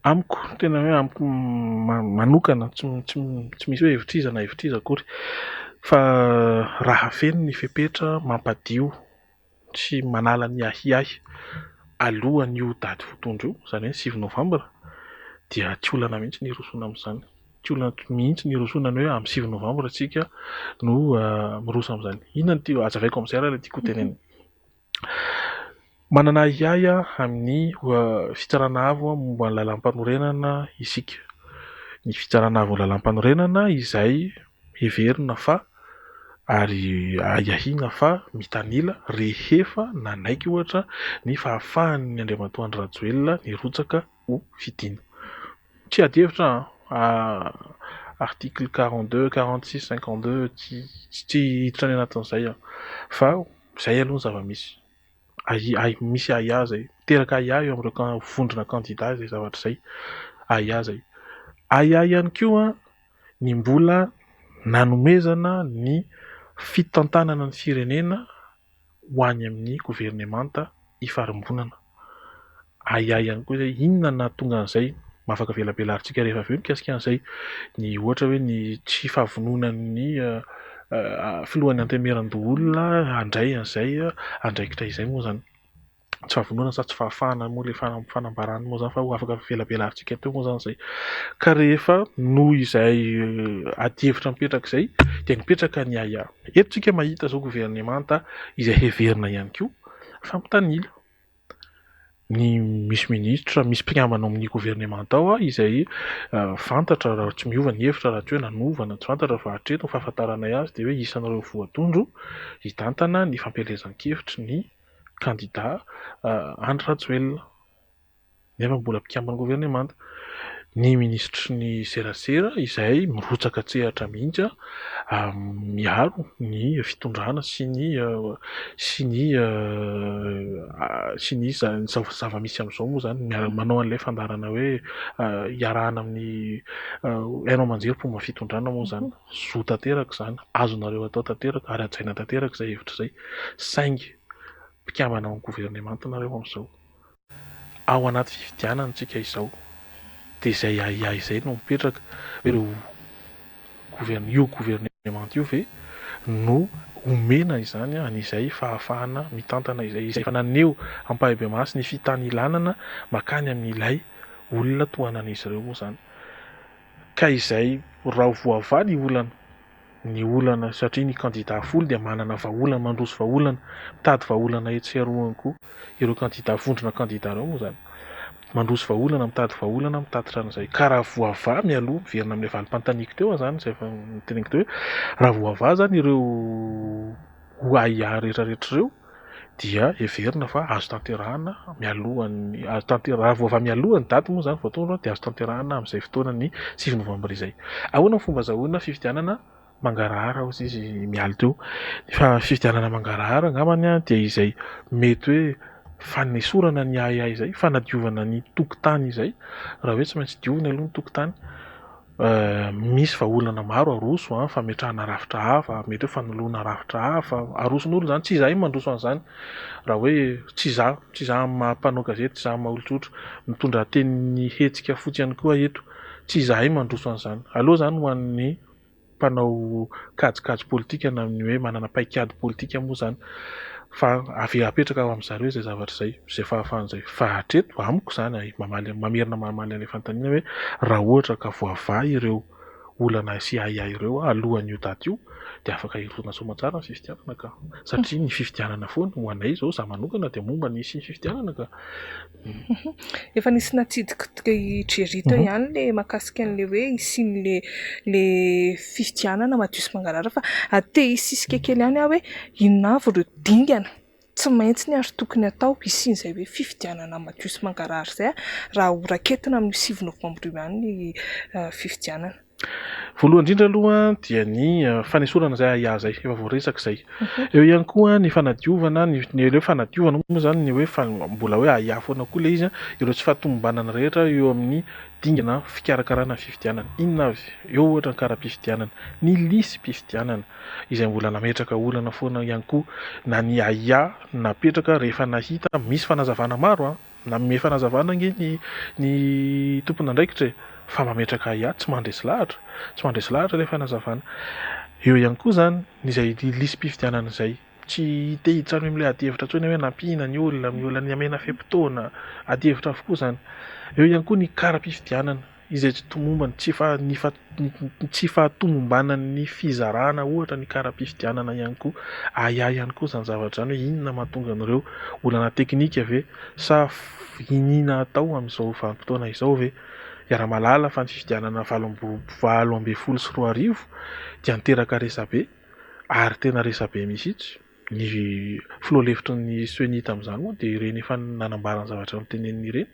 Amiko, tena hoe amiko manokana, tsy tsy misy hoe hevitr'iza na hevitr'iza akory fa raha feno ny fepetra mampadio sy manala ny ahiahy alohan'io daty voatondro io, izany hoe ny sivy novambra dia tsy olana mihitsy ny hirosoana amin'izany. Tsy olana mihitsy ny hirosoana ny hoe amin'ny sivy novambra isika no miroso amin'izany. Inona no tiako, hazavaiko amin'izay ary ilay tiako hotenenina. Manana ahiahy amin'ny fitsarana avo momba ny lalàmpanorenana isika. Ny fitsarana avo lalàmpanorenana izay heverina fa. Ary ahiahiana fa mitanila rehefa nanaiky ohatra ny fahafahan'ny Andriamatoa Andry Rajoelina nirotsaka ho fidiana. Tsy ady hevitra an! Article 42, 46, 52, tsy hiditra any anatin'izay aho fa izay aloha ny zava-misy. Ahiahy, misy ahiahy izay, miteraka ahiahy eo amin'ireo vondrona kandida izay zavatra izay, ahiahy izay. Ahiahy ihany koa ny mbola nanomezana ny fitantanana ny firenena ho any amin'ny governemanta ifarimbonana. Ahiahy ihany koa izay, inona no nahatonga an'izay? Afaka velabelarintsika rehefa avy eo mikasika an'izay. Ny ohatra hoe ny tsy fahavononan'ny filohan'ny antenimierandoholona handray an'izay andraikitra izay moa izany. Tsy fahavononana sa tsy fahafahana moa ilay fanambarany moa izany fa ho afaka velabelarintsika teo moa izany izay. Ka rehefa noho izay adihevitra mipetraka izay dia mipetraka ny ahiahy. Eto isika mahita izao governemanta izay heverina ihany koa fa mitanila. Ny misy minisitra, misy mpikambana ao amin'ny governemanta ao izay fantatra raha tsy miova ny hevitra raha tsy hoe nanova na tsy fantatra fa hatreto ny fahafantaranay azy dia hoe isan'ireo voatondro hitantana ny fampielezan-kevitry ny kandida Andry Rajoelina nefa mbola mpikamban'ny governemanta. Ny minisitry ny serasera izay mirotsaka an-tsehatra mihitsy miaro ny fitondrana sy ny sy ny sy ny zava-misy amin'izao moa izany manao an'ilay fandaharana hoe iarahana amin'ny haino aman-jery mpomba fitondrana moa izany. Zo tanteraka izany, azonareo atao tanteraka ary hajaina tanteraka izay hevitra izay saingy mpikambana ao amin'ny governemanta nareo amin'izao. Ao anaty fifidianana isika izao dia izay ahiahy izay no mipetraka hoe ireo gouverne io governemanta io ve no omena izany an'izay fahafahana mitantana izay, izay efa naneho ampahibemaso ny fitanilanana makany amin'ilay olona tohanan'izy ireo moa izany. Ka izay raha voavaha ny olana, ny olana satria ny kandida folo dia manana vahaolana, mandroso vahaolana, mitady vahaolana etsy sy aroa ihany koa ireo kandida, vondrona kandida ireo moa izany. Mandroso vahaolana, mitady vahaolana, mitatitra an'izay. Ka raha voavaha mialoha, miverina amin'ilay valim-panontaniako teo aho izany, izay efa noteneniko teo hoe raha voavaha izany ireo ahiahy rehetra rehetra ireo dia heverina fa azo tanterahana mialohan'ny, azo tantera-, raha voavaha mialoha ny daty moa izany voatondro dia azo tanterahana amin'izay fotoana ny 9 novambra izay. Ahoana ny fomba azahoana fifidianana mangarahara hozy izy mialy teo. Ny fifidianana mangarahara angambany dia izay mety hoe fanesorana ny ahiahy izay, fanadiovana ny tokontany izay, raha hoe tsy maintsy diovina aloha ny tokontany. Misy vahaolana maro aroso an, fametrahana rafitra hafa, mety hoe fanoloana rafitra hafa, aroson'olona izany, tsy izahay no mandroso an'izany, raha hoe tsy izaho, tsy izaho amin'ny maha mpanao gazety, tsy izaho amin'ny maha olon-tsotra, mitondra tenin'ny hetsika fotsy ihany koa aho eto, tsy izahay no mandroso an'izany, aleo izany ho an'ny mpanao kajikajy politika na ny hoe manana paikady politika moa izany fa avy apetraka ao amin'izareo izay zavatra izay, izay fahafahana izay. Fa hatreto amiko izany, mamaly, mamerina mamaly an'ilay fanontaniana hoe raha ohatra ka voavaha ireo olana sy ahiahy ireo alohan'io daty io dia afaka hirosoana soamantsara ny fifidianana ka. Satria ny fifidianana foana, ho anay izao, izaho manokana dia momba ny hisian'ny fifidianana ka. Efa nisy natsidik'i Jerry teo ihany ilay mahakasika an'ilay hoe hisian'ilay ilay fifidianana madio sy mangarahara fa te hisisika kely ihany aho hoe inona avy ireo dingana tsy maintsy ny ary tokony atao hisian'izay hoe fifidianana madio sy mangarahara izay raha ho raketina amin'io 9 novambra io ihany ny fifidianana. Voalohany indrindra aloha dia ny fanesorana izay ahiahy izay, efa voaresaka izay. Eo ihany koa ny fanadiovana, ny ilay hoe fanadiovana moa izany ny hoe mbola hoe ahiahy foana koa ilay izy, ireo tsy fahatomombanana rehetra eo amin'ny dingana fikarakarana ny fifidianana. Inona avy? Eo ohatra ny kara-pifidianana, ny lisi-pifidianana izay mbola nametraka olana foana ihany koa na ny ahiahy napetraka rehefa nahita, misy fanazavana maro an! Nanome fanazavana ange ny ny tompon'andraikitra e! Fa mametraka ahiahy, tsy mandresy lahatra, tsy mandresy lahatra ilay fanazavana. Eo ihany koa izany ny izay lisi-pifidianana izay. Tsy te hiditra any amin'ilay adihevitra intsony hoe nampiana ny olona, ny olona namena fe-potoana, adihevitra avokoa izany. Eo ihany koa ny kara-pifidianana. izay tsy tomombana, tsy fa ny fa ny tsy fahatomombanan'ny fizarana ohatra ny kara-pifidianana ihany koa, ahiahy ihany koa izany zavatra izany hoe inona mahatonga an'ireo olana teknika ve sa iniana atao amin'izao vanim-potoana izao ve? Iaraha-mahalala fa ny fifidianana 2018 dia niteraka resabe. Ary tena resabe mihitsy. Ny filoha lefitry ny ceni tamin'izany moa dia ireny efa nanambara ny zavatra noteneniny ireny.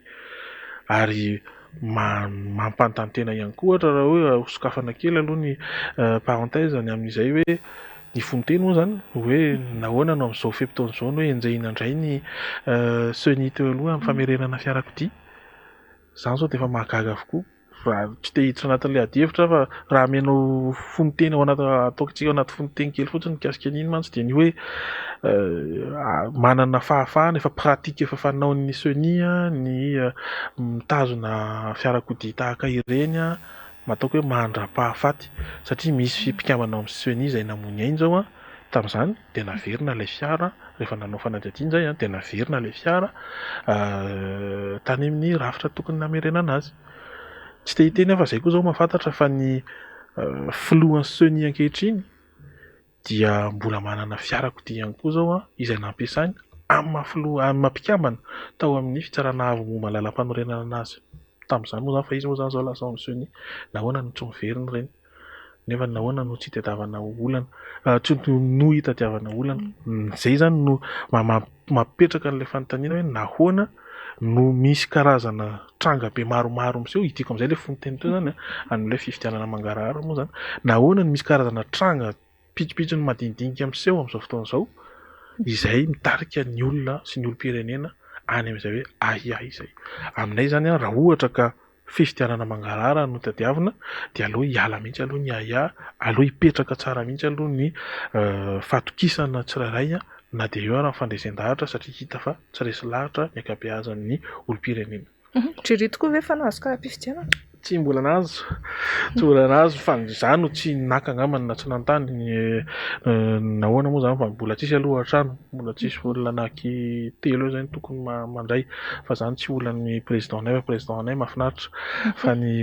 Ary mampanontany tena ihany koa ohatra raha hoe hosokafana kely aloha ny parenthèse ny amin'izay hoe ny fononteny moa izany hoe nahoana no amin'izao fe-potoana izao no hoe enjehina indray ny ceni teo aloha amin'ny famerenana fiarakodia. Izany izao dia efa mahagaga avokoa. Raha tsy te hiditra anatin'ilay adihevitra aho fa raha amenao fononteny ao anaty ataontsika ao anaty fononteny kely fotsiny mikasika an'iny mantsy dia ny hoe manana fahafahana efa pratique efa fanaon'ny ceni ny mitazona fiarakodia tahaka ireny ataoko hoe mandra-pahafaty satria misy mpikambana ao amin'ny ceni izay namoy ny ainy izao tamin'izany dia naverina ilay fiara rehefa nanao fanadihadiana izay dia naverina ilay fiara tany amin'ny rafitra tokony namerenana azy. Tsy te hiteny aho fa izay koa izao mahafantatra fa ny filohan'ny ceni ankehitriny dia mbola manana fiarakodia ihany koa izao izay nampiasainy amin'ny maha filoha, amin'ny maha mpikambana tao amin'ny fitsarana avo momba ny lalàmpanorenana azy tamin'izany moa izany fa izy moa izany izao lasa ao amin'ny ceni. Nahoana no tsy miverina ireny? Nefa nahoana no tsy itadiavana olana, tsy no itadiavana olana? Izay izany no mampipetraka an'ilay fanontaniana hoe nahoana no misy karazana tranga be maromaro miseho, hidiako amin'izay ilay fononteny teo izany an, amin'ilay fifidianana mangarahara moa izany, nahoana no misy karazana tranga pitsopitsony madinidinika miseho amin'izao fotoana izao izay mitarika ny olona sy ny olom-pirenena any amin'izay hoe ahiahy izay. Aminay izany an, raha ohatra ka fifidianana mangarahara no tadiavina dia aleo hiala mihitsy aloha ny ahiahy, aleo hipetraka tsara mihitsy aloha ny fahatokisana tsirairay na dia eo ary ny fandresen-dahatra satria hita fa tsy resy lahatra ny ankabeazan'ny olom-pirenena. Jerry tokoa ve efa nahazo kara-pifidianana? Tsy mbola nahazo, tsy mbola nahazo fa izaho no tsy naka angambany na tsy nanontany nahoana moa izany fa mbola tsisy aloha an-trano, mbola tsisy olona anaky telo eo izay no tokony mandray fa izany tsy olan'ny président nay fa président nay mahafinaritra fa ny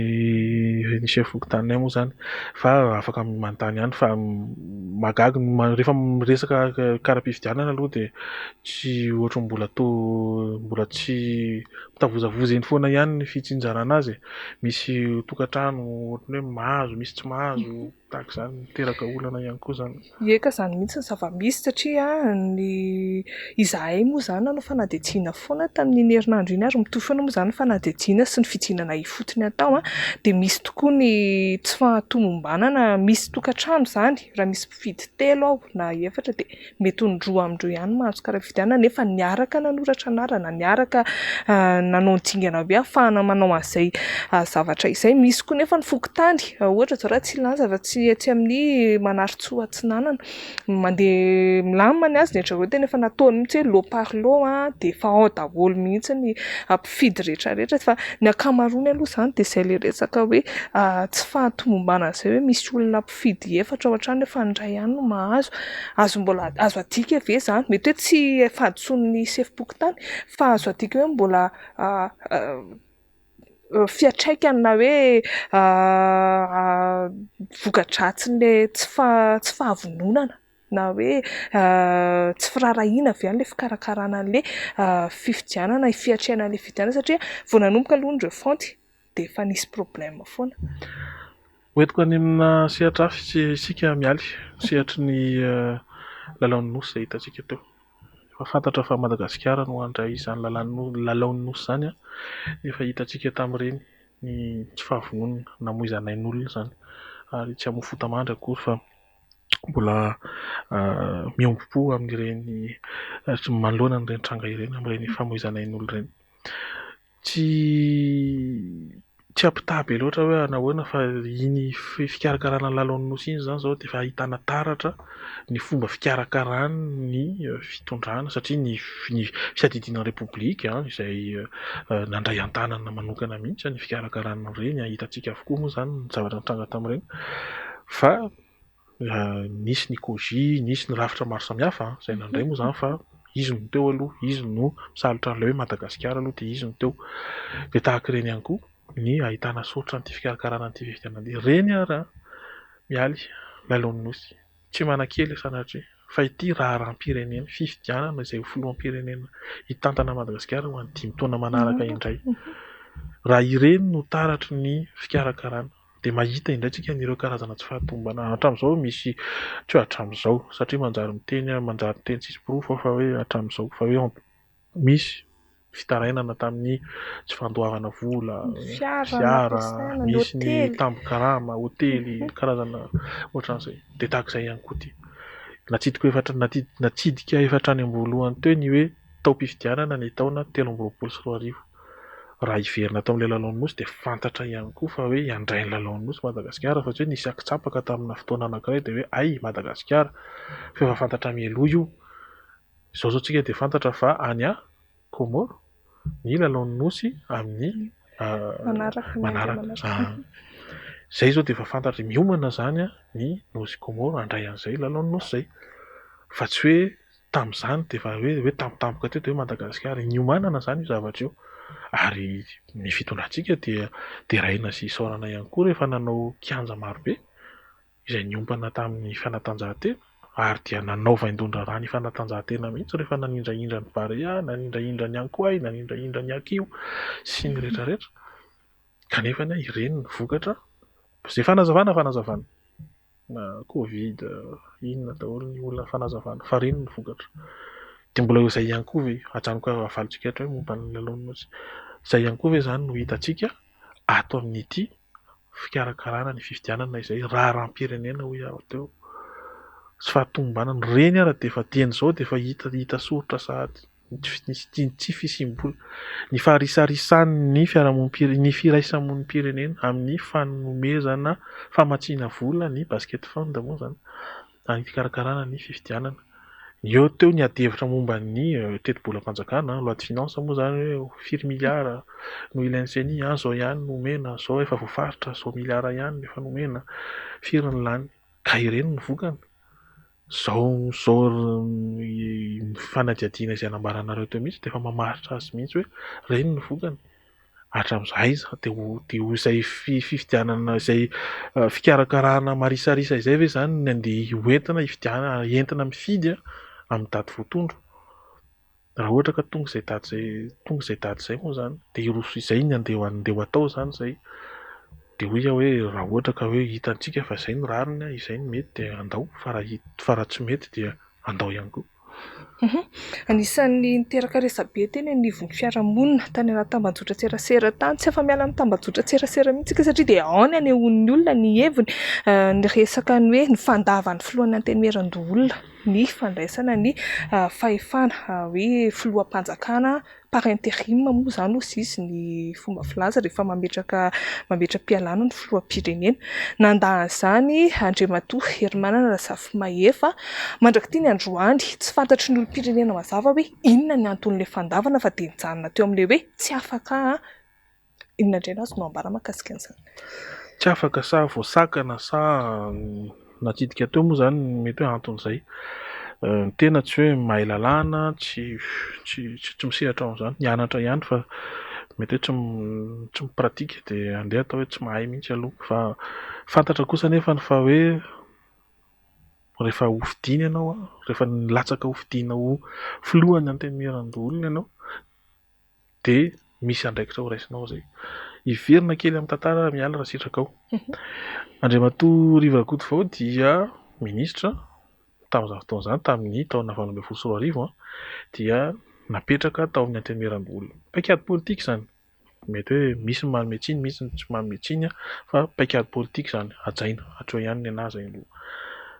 ny chef fokontaninay moa izany fa afaka manontany ihany fa mahagaga rehefa miresaka kara-pifidianana aloha dia tsy ohatran'ny mbola toa mbola tsy mitavozavoza eny foana ihany ny fitsinjarana azy e, misy tokantrano ohatran'ny hoe mahazo misy tsy mahazo. Tahaka izany, miteraka olana ihany koa izany. Ie ka izany mihitsy ny zava-misy satria ny izahay moa izany nanao fanadihadiana foana tamin'iny herinandro iny ary mitohy foana moa izany ny fanadihadiana sy ny fidinana ifotony atao dia misy tokoa ny tsy fahatomombanana, misy tokantrano izany raha misy mpifidy telo ao na efatra dia mety ho ny roa amin'ireo ihany no mahazo kara-pifidianana nefa niaraka nanoratra anarana, niaraka nanao ny dingana be ahafahana manao an'izay zavatra izay. Misy koa nefa ny fokontany, ohatra izao raha tsy hilaza fa tsy etsy amin'ny Manarintsoa Atsinanana, mandeha milamina ny azy ny an-dry zareo tena efa nataony mihitsy hoe lot par lot dia efa ao daholo mihitsy ny mpifidy rehetra rehetra fa ny ankamaroany aloha izany dia izay ilay resaka hoe tsy fahatomombanana izay hoe misy olona mpifidy efatra ao an-trano nefa ny iray ihany no mahazo. Azo mbola azo adika ve izany? Mety hoe tsy fahadisoan'ny sefom-pokontany fa azo adika hoe mbola fiantraikany na hoe voka-dratsin'ilay tsy tsy fahavononana na hoe tsy firaharahiana ve an'ilay fikarakarana an'ilay fifidianana, fiatrehana an'ilay fifidianana satria vao nanomboka aloha ny refonte dia efa nisy problème foana. Hoentiko any amina sehatra hafa isika Mialy, sehatry ny lalaon'ny Nosy izay hitantsika teo. Efa fantatra fa Madagasikara no handray izany lalaon'ny Nosy izany, efa hitantsika tamin'ireny ny tsy fahavononana, namoizana ain'olona izany ary tsy hamoa fota-mandry akory fa mbola miombom-po amin'ireny manoloana an'ireny tranga ireny, amin'ireny famoizana ain'olona ireny. Tsy tsy hampitaha be loatra hoe nahoana fa iny fikarakarana ny lalaon'ny Nosy iny izany izao dia efa ahitana taratra ny fomba fikarakarany ny fitondrana satria ny ny fiadidiana ny Repoblika izay nandray an-tanana manokana mihitsy ny fikarakarana an'ireny, hitantsika avokoa moa izany ny zavatra nitranga tamin'ireny fa Nisy ny COGI, nisy ny rafitra maro samihafa izay nandray moa izany fa izy no teo aloha, izy no misalotra an'ilay hoe Madagasikara aloha dia izy no teo. Dia tahaka ireny ihany koa ny ahitana soritra an'ity fikarakarana an'ity fifidianana ity. Ireny ary an, Mialy, Lalaon'ny Nosy, tsy manan-kely sanatria fa ity raharaham-pirenena, fifidianana izay ho filoham-pirenena hitantana an'i Madagasikara ho an'ny dimy taona manaraka indray. Raha ireny no taratry ny fikarakarana. Dia mahita indray tsika an'ireo karazana tsy fahatomombanana hatramin'izao misy, tsy hoe hatramin'izao satria manjary miteny aho, manjary miteny tsisy porofo aho fa hoe hatramin'izao fa hoe misy fitarainana tamin'ny tsy fandoavana vola, fiara, misy ny tambin-karama, hotely, karazana ohatran'izay. Dia tahaka izay ihany koa ity. Natsidiko efa natsidika efa hatrany am-boalohany teo ny hoe taom-pifidianana ny taona 2023. Raha hiverina tao amin'ilay lalaon'ny Nosy dia fantatra ihany koa fa hoe handray ny lalaon'ny Nosy Madagasikara fa tsy hoe nisy ankitsapaka tamina fotoana anankiray dia hoe hay Madagasikara fa efa fantatra mialoha io. Izao izao tsika dia fantatra fa any Comores ny lalaon'ny Nosy amin'ny manaraka. Izay izao dia efa fantatra, miomana izany ny Nosy Comores handray an'izay lalaon'ny Nosy izay fa tsy hoe tamin'izany dia efa hoe hoe tampotampoka teo dia hoe Madagasikara. Niomanana izany io zavatra io. Ary ny fitondrantsika dia deraina sy isaorana ihany koa rehefa nanao kianja marobe izay niompana tamin'ny fanatanjahantena ary dia nanao vaindohan-draharaha ny fanatanjahantena mihitsy rehefa nanindrahindra ny Barea, nanindrahindra ny Ankoay, nanindrahindra ny Akio sy ny rehetra rehetra. Kanefa ireny ny vokatra, izay fanazavana fanazavana. na covid inona daholo ny olona fanazavana fa ireny ny vokatra. Dia mbola eo izay ihany koa ve, ajanoko avalintsika hatreo momba ny lalaon'ny nosy, izay ihany koa ve izany no hitantsika ato amin'ity fikarakarana ny fifidianana izay raharaham-pirenena hoy aho teo, sy fahatomombanana, ireny ara dia efa dieny izao dia efa hita hita soritra sahady. ny tsy fisiam-bola, ny faharisarisan'ny fiarahamonim-pirenena, ny firaisamonim-pirenena amin'ny fanomezana famatsiana vola ny basket fund moa izany amin'ny fikarakarana ny fifidianana. Eo teo ny adihevitra momba ny tetibolam-panjakana, loi de finance moa izany hoe firy miliara no ilain'ny ceni, izao ihany no omena, izao efa voafaritra, izao miliara ihany no efa nomena, firy ny lany. Ka ireny ny vokany. Zao zao ny fanadihadiana izay nambaranareo teo mihitsy dia efa mamaritra azy mihitsy hoe ireny ny vokany hatramin'izay aiza dia ho dia ho izay fifidianana izay fikarakarana marisarisa izay ve izany ny andeha hoentina hifidianana entina mifidy amin'ny daty voatondro. Raha ohatra ka tonga izay daty izay, tonga izay daty izay moa izany dia hiroso izay ny andeha ho andeha ho atao izany izay. Dia hoy aho hoe raha ohatra ka hoe hitantsika fa izay no rariny, izay no mety dia andao fa raha fa raha tsy mety dia andao ihany koa. Anisan'ny niteraka resabe teny anivon'ny fiarahamonina tany anaty tambajotran-tserasera tany. Tsy afa-miala amin'ny tambajotran-tserasera mihitsy isika satria dia ao ny anehoan'ny olona ny heviny. Ny resaka ny hoe ny fandavan'ny filohan'ny Antenimierandoholona. ny fandraisana ny fahefana hoe filoham-panjakana par interim moa izany hozy izy ny fomba filaza rehefa mametraka mametra-pialana ny filoham-pirenena. Nandà an'izany Andriamatoa Herimanana Razafimahefa mandrak'ity ny androany. Tsy fantatry ny olom-pirenena mazava hoe inona ny anton'ilay fandavana fa dia nijanona teo amin'ilay hoe tsy afaka Inona indray no azonao ambara mahakasika an'izany? Tsy afaka sa voasakana sa natsidika teo moa izany ny mety hoe anton'izay. Ny tena tsy hoe mahay lalàna, tsy tsy tsy misehatra ao amin'izany, nianatra ihany fa mety hoe tsy tsy mi-pratique dia andeha atao hoe tsy mahay mihitsy aloha fa fantatra kosa anefa fa hoe rehefa hofidiana ianao, rehefa nilatsaka hofidiana ho filohan'ny antenimierandoholona ianao dia misy andraikitra ho raisinao izay. Hiverina kely amin'ny tantara Mialy raha sitrakao. Andriamatoa Rivo Rakotovao dia minisitra tamin'izany fotoana izany, tamin'ny taona 2018 dia napetraka tao amin'ny Antenimierandoholona. Paikady politika izany. Mety hoe misy ny manome tsiny, misy ny tsy manome tsiny fa paikady politika izany, hajaina. Hatreo ihany ny an'ahy izay aloha.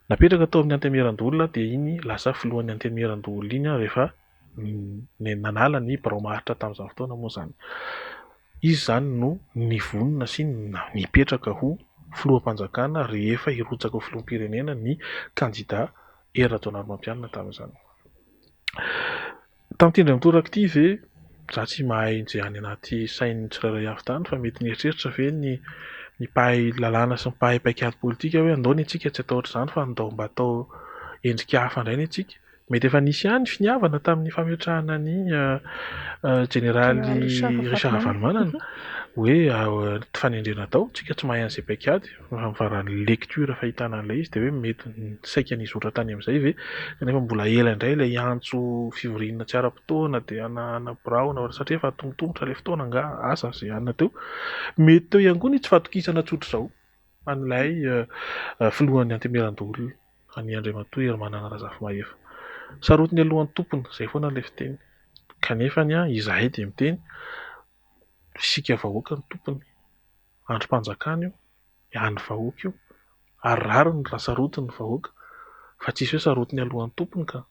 Napetraka tao amin'ny Antenimierandoholona dia iny lasa filohan'ny Antenimierandoholona iny rehefa nanala ny birao maharitra tamin'izany fotoana moa izany. Izy izany no nivonona sy nipetraka ho filoham-panjakana rehefa hirotsaka ho filoham-pirenena ny kandida Hery Rajaonarimampianina tamin'izany. Tamin'ity indray mitoraka ity ve, za tsy mahay izay any anaty sain'ny tsirairay avy tany fa mety nieritreritra ve ny ny mpahay lalàna sy ny mpahay paikady politika hoe andao ny antsika tsy atao ohatr'izany fa andao mba atao endrika hafa indray ny antsika. Mety efa nisy ihany finiavana tamin'ny fametrahana ny jeneraly Richard Ravalomanana hoe fanendrena atao, tsika tsy mahay an'izay paikady fa raha ny lecture fahitana an'ilay izy dia hoe mety saika nizotra tany amin'izay ve kanefa mbola ela indray ilay antso fivoriana tsy ara-potoana dia hanahana birao na satria efa antomotomotra ilay fotoana angaha, asa izay anona teo. Mety teo ihany koa ny tsy fahatokisana tsotr'izao. an'ilay filohan'ny Antenimierandoholona, an'i Andriamatoa Herimanana Razafimahefa. Sarotiny alohan'ny tompony, izay foana ilay fiteny. Kanefa izahay dia miteny, isika vahoaka no tompony, andrim-panjakana io, an'ny vahoaka io, ary rariny raha sarotiny ny vahoaka, fa tsisy hoe sarotiny alohan'ny tompony ka.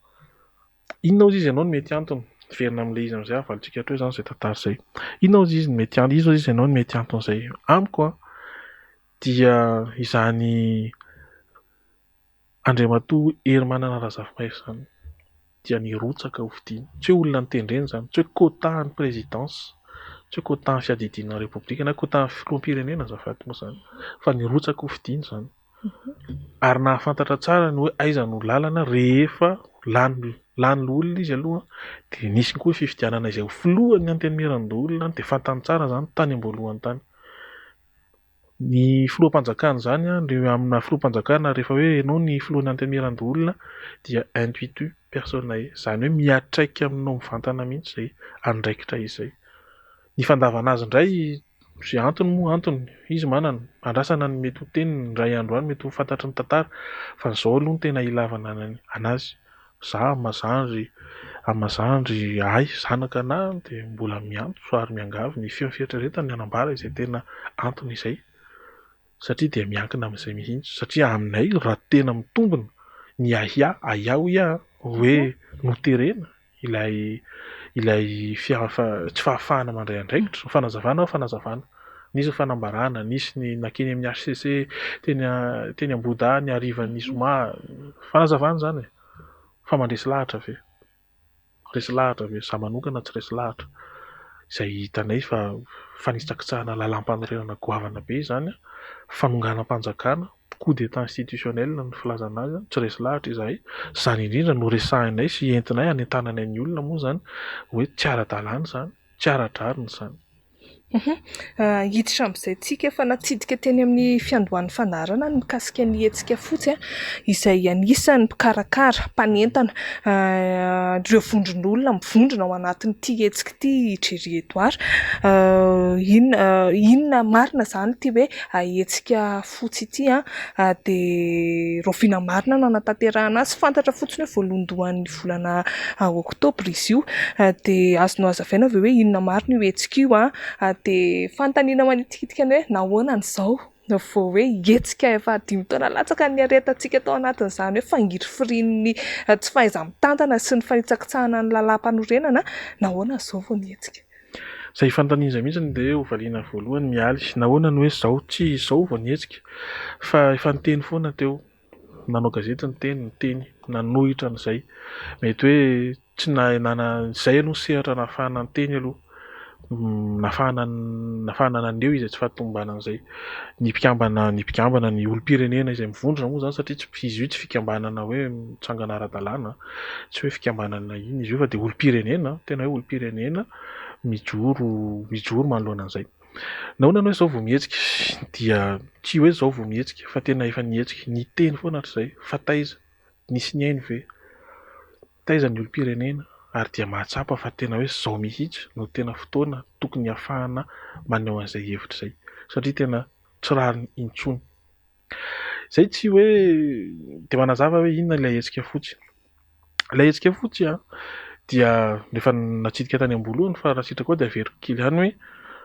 Inona hozy izy ianao no mety antony? Miverina amin'ilay izy amin'izay havalintsika hatreo izany izay tantara izay. Inona hozy izy no mety antony? Iza hozy izy ianao no mety anton'izay? Amiko an, dia izany Andriamatoa Herimanana Razafimahefa izany dia nirotsaka ho fidiana. Tsy hoe olona notendrena izany, tsy hoe quota an'ny présidence, tsy hoe quota an'ny fiadidiana ny Repoblika na quota an'ny filoham-pirenena azafady moa izany, fa nirotsaka ho fidiana izany. Ary nahafantatra tsara ny hoe aiza no lalana rehefa lany lany loholona izy aloha dia nisy koa ny fifidianana izay ho filohan'ny antenimierandoholona dia fantany tsara izany tany am-boalohany tany. Ny filoham-panjakana izany an, ny amina filoham-panjakana rehefa hoe ianao ny filohan'ny antenimierandoholona dia intuitu personae, izany hoe miantraika aminao mivantana mihitsy izay andraikitra izay. Ny fandavana azy indray Izay antony moa antony, izy manana, andrasana ny mety ho teniny indray andro any mety ho fantatry ny tantara fa izao aloha no tena ilavana anazy, za amin'ny maha zandry amin'ny maha zandry ahy zanaka anah dia mbola miantso ary miangavy ny feon'ny fieritreretany hanambara izay tena antony izay satria dia miankina amin'izay mihitsy satria aminay raha tena mitombina ny ahiahy, ahiahy hoy aho an, hoe noterena ilay ilay tsy fahafahana mandray andraikitra, ny fanazavana fanazavana, nisy ny fanambarana, nisy ny nankeny amin'ny HCC teny teny Ambohidahy ny harivan'ny zoma, fanazavana izany e! Fa mandresy lahatra ve? Resy lahatra ve? Izaho manokana tsy resy lahatra, izay hitanay fa fanitsakitsahana lalàmpanorenana goavana be izany, fanonganam-panjakana. Coup d'Etat institutionnel ny filazana azy, tsy resy lahatra izahay, izany indrindra no resahinay sy entinay hanentananay ny olona moa izany hoe tsy ara-dalàna izany, tsy ara-drariny izany. Hiditra amin'izay tsika efa natsidika teny amin'ny fiandohan'ny fandaharana ny mikasika ny hetsika fotsy izay anisan'ny mpikarakara, mpanentana ireo vondron'olona mivondrona ao anatin'ity hetsika ity i Jerry Edouard. Inona inona marina izany ity hoe hetsika fotsy ity an, dia rahoviana marina no hanatanterahana azy? Fantatra fotsiny hoe voalohandohan'ny volana oktobra izy io, dia azonao hazavaina ve hoe inona marina io hetsika io an? Dia fanontaniana manitikitika ny hoe nahoana no izao vao hoe hetsika efa dimy taona latsaka ny niaretantsika tao anatin'izany hoe fangirifirian'ny tsy fahaiza-mitantana sy ny fanitsakitsahana ny lalàmpanorenana, nahoana izao vao nihetsika? Izay fanontaniana izay mihitsy no dia ho valiana voalohany Mialy. Nahoana no hoe izao? Tsy izao vao nihetsika fa efa niteny foana teo. Nanao gazety niteny, niteny, nanohitra an'izay. Mety hoe tsy nahay nana, izay aloha ny sehatra nahafahana niteny aloha. Nahafahana nahafahana naneho izay tsy fahatomombanana izay. Ny mpikambana, ny mpikambana, ny olom-pirenena izay mivondrona moa izany satria tsy izy io tsy fikambanana hoe mitsangana ara-dalàna. Tsy hoe fikambanana inona izy io fa dia olom-pirenena, tena hoe olom-pirenena mijoro mijoro manoloana an'izay. Nahoana no hoe izao vao mihetsika? Dia tsy hoe izao vao mihetsika fa tena efa nihetsika, niteny foana hatrizay fa taiza? Nisy nihaino ve? Taiza ny olom-pirenena? Ary dia mahatsapa fa tena hoe izao mihitsy no tena fotoana tokony hahafahana maneho an'izay hevitra izay satria tena tsy rariny intsony. Izay tsy hoe dia manazava hoe inona ilay hetsika fotsy. Ilay hetsika fotsy an, dia efa natsidika tany am-boalohany fa raha sitraka ao dia averiko kely ihany hoe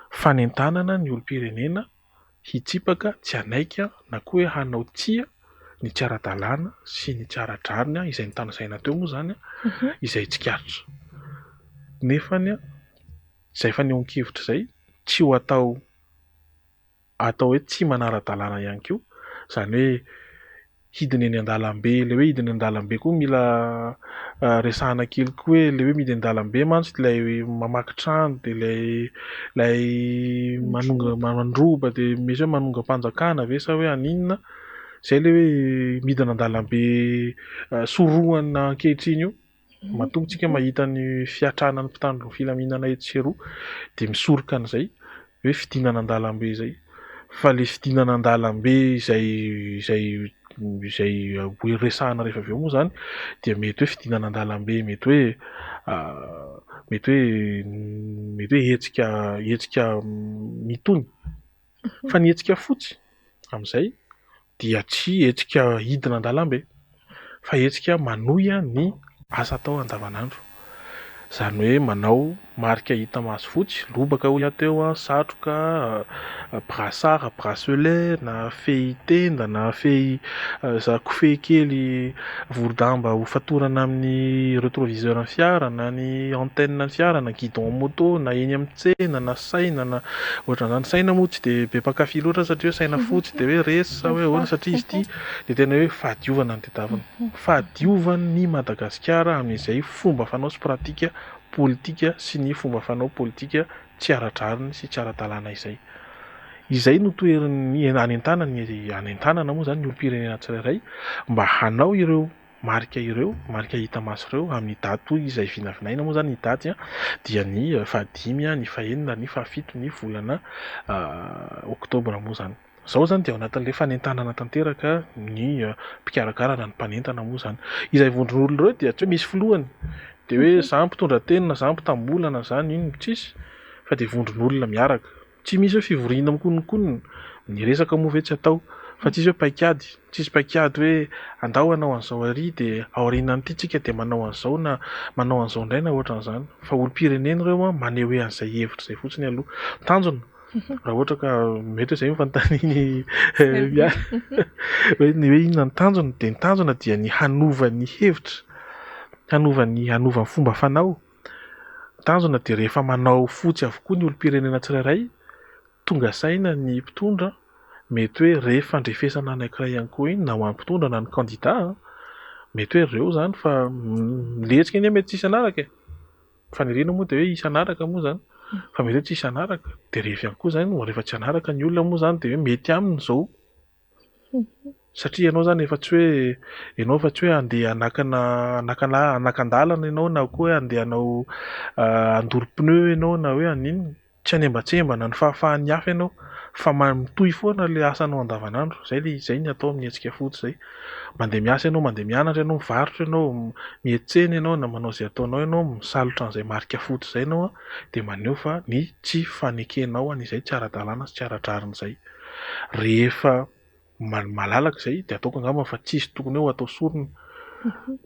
fanentanana ny olom-pirenena hitsipaka tsy hanaiky na koa hoe hanao tsia ny tsy ara-dalàna sy ny tsy ara-drariny izay notanisaina teo moa izany izay tsikaritra. Nefany izay fanehoan-kevitra izay tsy ho atao atao hoe tsy manara-dalàna ihany koa, izany hoe hidina eny an-dalambe, ilay hoe hidina eny an-dalambe koa mila resahana kely koa hoe ilay hoe midina an-dalambe mantsy ilay mamaky trano dia ilay ilay manonga mandroba dia misy hoe manongam-panjakana ve sa hoe haninona, izay ilay hoe midina an-dalambe sorohana ankehitriny io. Matoa tsika mahita ny fiatrana ny mpitandro ny filaminana etsy sy eroa dia misoroka an'izay hoe fidinana an-dalambe izay. Fa ilay fidinana an-dalambe izay izay izay ho resahana rehefa avy eo moa izany dia mety hoe fidinana an-dalambe mety hoe mety hoe mety hoe hetsika hetsika mitony. Fa ny hetsika fotsy. amin'izay dia tsy hetsika hidina an-dalambe fa hetsika manohy ny asa atao andavanandro. Izany hoe manao marika hita maso fotsy, lobaka hoy aho teo, satroka, brassard, bracelet na fehy tenda na fehy kofehy kely vorodamba ho fatorana amin'ny rétroviseur ny fiara na ny antenne ny fiara na guidon moto na eny amin'ny tsena na saina na ohatran'izany. Saina moa tsy dia be mpankafy loatra satria hoe saina fotsy dia hoe resy sa hoe ahoana satria izy ity dia tena hoe fahadiovana no tadiavina. Fahadiovan'ny Madagasikara amin'izay fomba fanao sy pratika politika sy ny fomba fanao politika tsy ara-drariny sy tsy ara-dalàna izay. Izay no toherin'ny anentanana anentanana moa izany ny olom-pirenena tsirairay mba hanao ireo marika ireo, marika hita maso ireo amin'ny daty izay vinavinaina moa izany ny daty dia ny fahadimy, ny fahenina ary ny fahafito ny volana oktobra moa izany. Izao izany dia ao anatin'ilay fanentanana tanteraka ny mpikarakara na ny mpanentana moa izany. Izay vondron'olona ireo dia tsy hoe misy filohany, dia hoe za mpitondra teny na za mpitambola na za n'inona, tsisy fa dia vondron'olona miaraka. Tsy misy hoe fivoriana mikononkonona, ny resaka moa ve tsy atao fa tsisy hoe paikady, tsisy paikady hoe andao hanao an'izao ary dia aorianan'ity tsika dia manao an'izao na manao an'izao indray na ohatran'izany fa olom-pirenena ireo maneho hoe an'izay hevitra izay fotsiny aloha. Tanjona raha ohatra ka mety hoe izay no fanontanian'i Mialy hoe ny hoe inona ny tanjona dia ny tanjona dia ny hanova ny hevitra, hanova ny hanova ny fomba fanao. Tanjona dia rehefa manao fotsy avokoa ny olom-pirenena tsirairay, tonga saina ny mpitondra, mety hoe rehefa fandrefesana anankiray ihany koa iny na ho an'ny mpitondra na ny kandida, mety hoe ireo izany fa ilay hetsika anie mety tsy hisy hanaraka e! Faniriana moa dia hoe hisy hanaraka moa izany fa mety hoe tsy hisy hanaraka, dia rehefa ihany koa izany rehefa tsy hanaraka ny olona moa izany dia hoe mety aminy izao satria ianao izany efa tsy hoe ianao efa tsy hoe handeha hanakana hanakana hanakan-dalana ianao na koa hoe handeha hanao handoro pneu ianao na hoe haninona, tsy hanembantsembana ny fahafahan'ny hafa ianao fa mitohy foana ilay asanao andavanandro, izay ilay izay ny atao amin'ny hetsika fotsy izay, mandeha miasa ianao, mandeha mianatra ianao, mivarotra ianao, miantsena ianao na manao izay ataonao ianao, misalotra an'izay marika fotsy izay ianao dia maneho fa ny tsy fanekenao an'izay tsy ara-dalàna sy tsy ara-drariny izay. Rehefa malalaka izay dia ataoko angamba fa tsisy tokony hoe atao sorona.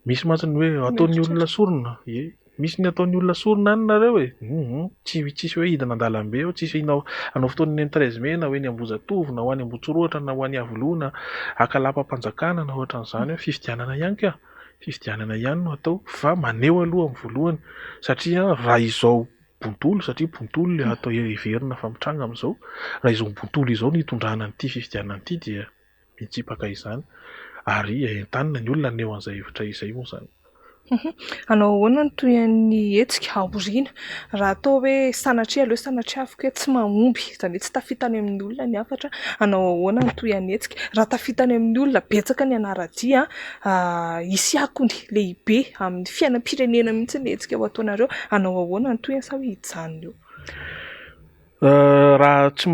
Misy mantsy ny hoe ataon'ny olona sorona, ie, misy ny ataon'ny olona sorona any nareo e, hum tsy tsisy hoe hidina an-dalambe eo, tsisy hanao hanao fotoana eny amin'ny treize mai na ho eny Ambohijatovo na ho any Ambohitsorohitra na ho any Iavoloha na haka lapam-panjakana na ohatran'izany hoe fifidianana ihany ka, fifidianana ihany no atao fa maneho aloha amin'ny voalohany satria raha izao bontolo satria bontolo ilay atao heverina fa mitranga amin'izao, raha izao bontolo izao no hitondrana an'ity fifidianana ity dia mitsipaka izany ary entanina ny olona haneho an'izay hevitra izay moa izany. Hanao ahoana ny tohin'ny hetsika aoriana raha atao hoe sanatria aleo sanatriaviko hoe tsy mahomby, izany hoe tsy tafita any amin'ny olona ny hafatra, hanao ahoana ny tohin'ny hetsika? Raha tafita any amin'ny olona betsaka ny hanara-dia, hisy akony lehibe amin'ny fiainam-pirenena mihitsy ny hetsika ho ataonareo, hanao ahoana ny tohiny sa hoe hijanona eo? Raha tsy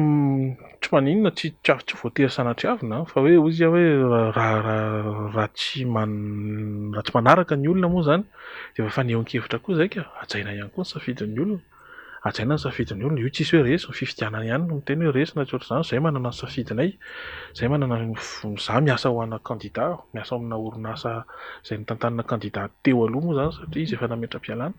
tsy maninona tsy tsy voatery sanatriavina fa hoe hoy izy hoe raha raha tsy raha tsy manaraka ny olona moa izany dia efa fanehoan-kevitra koa izay ka, hajaina ihany koa ny safidin'ny olona. Hajaina ny safidin'ny olona, io tsisy hoe resy, ny fifidianana ihany no miteny hoe resy na tsy ohatr'izany, izahay manana ny safidinay, izahay manana ny, izaho miasa ho ana kandida, miasa ao amina orinasa izay notantanina kandida teo aloha moa izany satria izy efa nametra-pialana,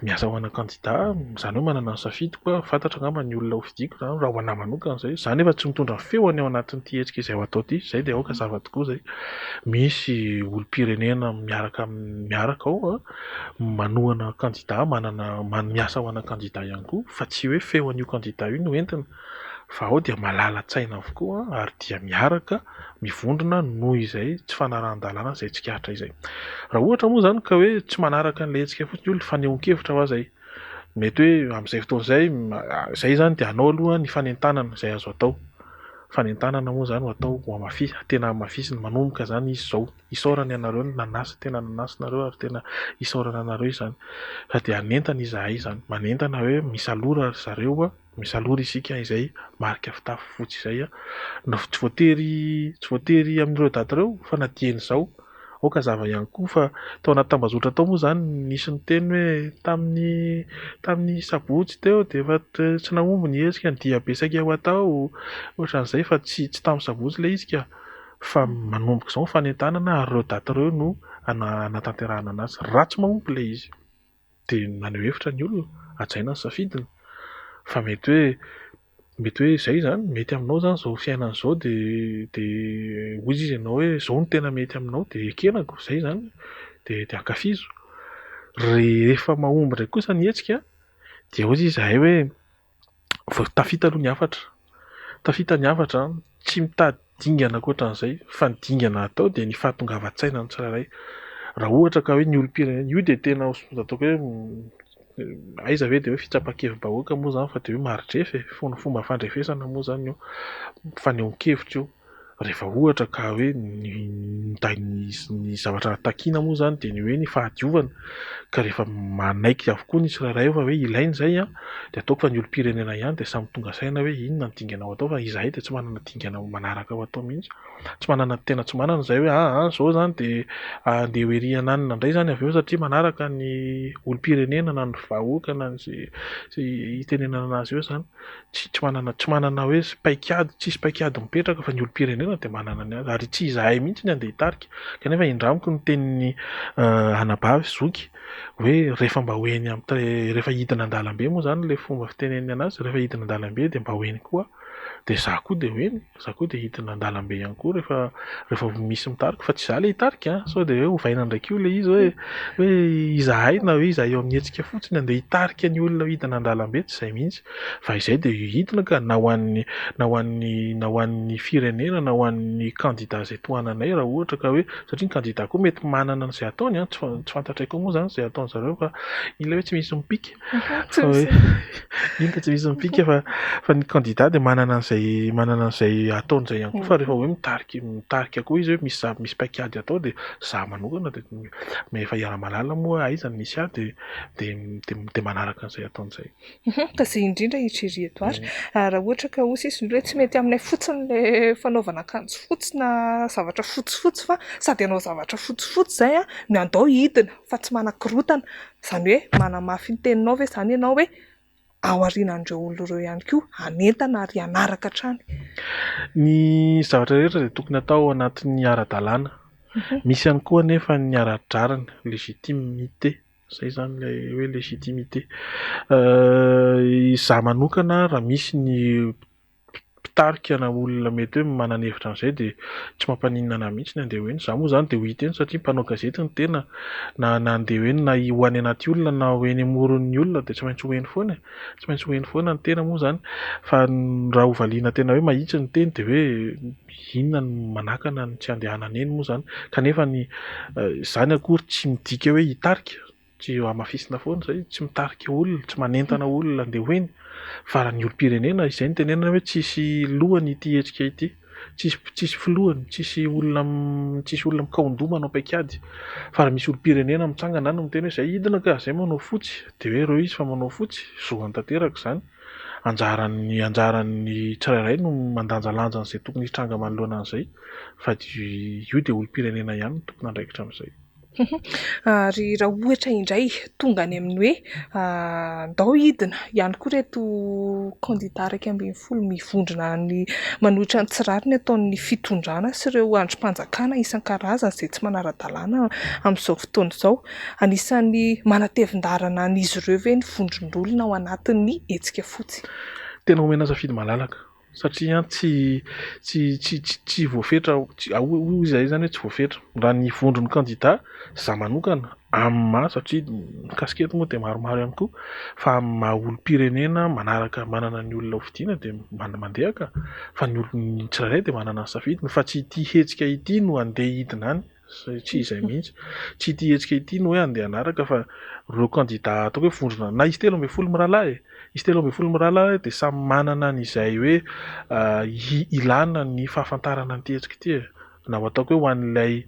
miasa ho ana kandida, izany hoe manana ny safidiko aho, fantatra angamba ny olona hofidiako izany raha ho anahy manokana izay, izaho nefa tsy mitondra feony ao anatin'ity hetsika izay ho atao ity, izay dia aoka hazava tokoa izay, misy olom-pirenena miaraka miaraka ao an. manohana kandida, manana miasa ho ana kandida ihany koa fa tsy hoe feo an'io kandida io no entina fa ao dia malala-tsaina avokoa ary dia miaraka mivondrona noho izay tsy fanarahan-dalàna izay tsikaritra izay. Raha ohatra moa izany ka hoe tsy manaraka an'ilay hetsika fotsiny ny olona, fanehoan-kevitra hoa izay, mety hoe amin'izay fotoana izay, izay izany dia hanao aloha ny fanentanana izay azo atao, fanentanana moa izany ho atao ho hamafisina, tena hamafisina manomboka izany izy izao. Isaorana ianareo nanasa, tena nanasa nareo ary tena isaorana anareo izany fa dia hanentana izahay izany, manentana hoe misalora ry zareo a, misalora isika izay marika fitafy fotsy izay a, na tsy voatery tsy voatery amin'ireo daty ireo fa na dieny izao Aoka hazava ihany koa fa tao anaty tambazotra tao moa izany nisy niteny hoe tamin'ny tamin'ny sabotsy teo dia efa tsy nahomby ny hetsika, ny diabe saika ho atao, ohatran'izay fa tsy tsy tamin'ny sabotsy ilay izy ka. Fa manomboka izao ny fanentanana ary ireo daty ireo no hanatanterahana anazy. Raha tsy mahomby ilay izy dia maneho hevitra ny olona, hajaina ny safidiny fa mety hoe Mety hoe izay izany, mety aminao izany izao fiainana izao dia dia hoy izy ianao hoe izao no tena mety aminao dia ekena ko, izay izany dia dia ankafizo. Rehefa mahomby indray kosa ny hetsika dia hoy izahay hoe vao tafita aloha ny hafatra, tafita ny hafatra an, tsy mitady dingana ankoatran'izay fa ny dingana atao dia ny fahatongavan-tsaina ny tsirairay. Raha ohatra ka hoe ny olom-pirenena, io dia tena ataoko hoe Aiza ve dia hoe fitsapan-kevi-bahoaka moa izany fa dia hoe mari-drefy e, fomba fandrefesana moa izany io, fanehoan-kevitra io. Rehefa ohatra ka hoe ny ny zavatra takiana moa izany dia ny hoe ny fahadiovana ka rehefa manaiky avokoa ny tsirairay fa hoe ilaina izay an, dia ataoko fa ny olom-pirenena ihany dia samy tonga saina hoe inona ny dingana ho atao fa izahay dia tsy manana dingana manaraka ho atao mihitsy. Tsy manana tena tsy manana izay hoe aa zao zany de andeha ho ery ananona indray zany avy eo satria manaraka ny olom-pirenena na ny vahoaka na ny ze ze itenenana anazy eo zany. Tsy tsy manana tsy manana hoe paikady tsisy paikady mipetraka fa ny olom-pirenena dia manana ny azy ary tsy izahay mihitsy ny andeha hitarika kanefa indramiko ny tenin'ny anabavy zoky hoe rehefa mba ho eny amin'ny rehefa hidina an-dalambe moa zany ilay fomba fiteneniny anazy rehefa hidina an-dalambe dia mba ho eny koa aho. Dia izaho koa dia ho eny. Za koa dia hidina an-dalambe ihany koa rehefa rehefa misy mitarika fa tsy za ilay hitarika an, sao dia hoe ovaina ndraiky io ilay izy hoe hoe izahay na hoe izahay eo amin'ny hetsika fotsiny andeha hitarika ny olona hidina an-dalambe, tsy izay mihitsy fa izay dia hidina ka na ho an'ny na ho an'ny na ho an'ny firenena na ho an'ny kandida izay tohananay raha ohatra ka hoe satria ny kandida koa mety manana an'izay ataony an, tsy tsy fantatray koa moa izany izay ataon-dry zareo fa ilay hoe tsy misy mipika. Fa hoe inona tsy misy mipika fa fa ny kandida dia manana an'izay manana an'izay ataony izay ihany koa fa rehefa hoe mitarika mitarika koa izy hoe misy za- misy paikady atao dia za manokana dia efa iaraha-mahalala moa aiza no misy ahy dia dia dia manaraka an'izay ataony izay. Ka izay indrindra i Thierry Edouard. Raha ohatra ka hoy sisa ny hoe tsy mety aminay fotsiny ilay fanaovana akanjo fotsy na zavatra fotsifotsy fa sady hanao zavatra fotsifotsy izay no andao hidina fa tsy manakorontana. Izany hoe manamafy ny teninao ve izany ianao hoe ao aorianan'ireo olona ireo ihany koa hanentana ary hanaraka hatrany? Ny zavatra rehetra dia tokony atao ao anatin'ny ara-dalàna. Misy ihany koa anefa ny ara-drariny, légitimité, izay izany ilay hoe légitimité. Izaho manokana raha misy ny mpitarika na olona mety hoe manana hevitra an'izay dia tsy mampaninona anah mihitsy ny handeha ho eny. Izaho moa izany dia ho hita eny satria mpanao gazety ny tena na na handeha ho eny na ho any anaty olona na ho eny amoron'ny olona dia tsy maintsy ho eny foana e. Tsy maintsy ho eny foana ny tena moa izany fa raha ho valiana tena hoe mahitsy ny teny dia hoe inona no manakana ny tsy handehanana eny moa izany kanefa ny izany akory tsy midika hoe hitarika. Tsy hamafisina foana izay, tsy mitarika olona, tsy manentana olona handeha ho eny fa raha ny olom-pirenena, izay no tenenana hoe tsisy lohany ity hetsika ity, tsisy tsisy filohany, tsisy olona tsisy olona mikaon-doha manao paikady fa raha misy olom-pirenena mitsangana any miteny hoe izay hidina ka, izay manao fotsy dia hoe ireo izy fa manao fotsy, zohany tanteraka izany, anjaran'ny anjaran'ny tsirairay no mandanjalanja an'izay tokony hitranga manoloana an'izay fa io dia olom-pirenena ihany no tompon'andraikitra amin'izay. Ary raha ohatra indray tonga any amin'ny hoe ndao hidina ihany koa ireto kandida 11 mivondrona any manohitra ny tsy rariny ataon'ny fitondrana sy ireo andrim-panjakana isan-karazany izay tsy manara-dalàna amin'izao fotoana izao. Anisan'ny manatevin-daharana an'izy ireo ve ny vondron'olona ao anatin'ny hetsika fotsy? Tena omena safidy malalaka. Satria tsy tsy tsy tsy voafetra tsy hoy izahay izany hoe tsy voafetra. Raha ny vondron'ny kandida, izaho manokana amin'ny maha satria ny kasikety moa dia maromaro ihany koa fa amin'ny maha olom-pirenena manaraka manana ny olona hofidiana dia mandeha ka. Fa ny olona tsirairay dia manana ny safidiny fa tsy ity hetsika ity no andeha hidina any. Tsy izay mihitsy. Tsy ity hetsika ity no hoe andeha hanaraka fa ireo kandida ataoko hoe vondrona na izy 13 mirahalahy e! Izy 13 mirahalahy dia samy manana an'izay hoe ilana ny fahafantarana an'ity hetsika ity e! Na ho ataoko hoe ho an'ilay.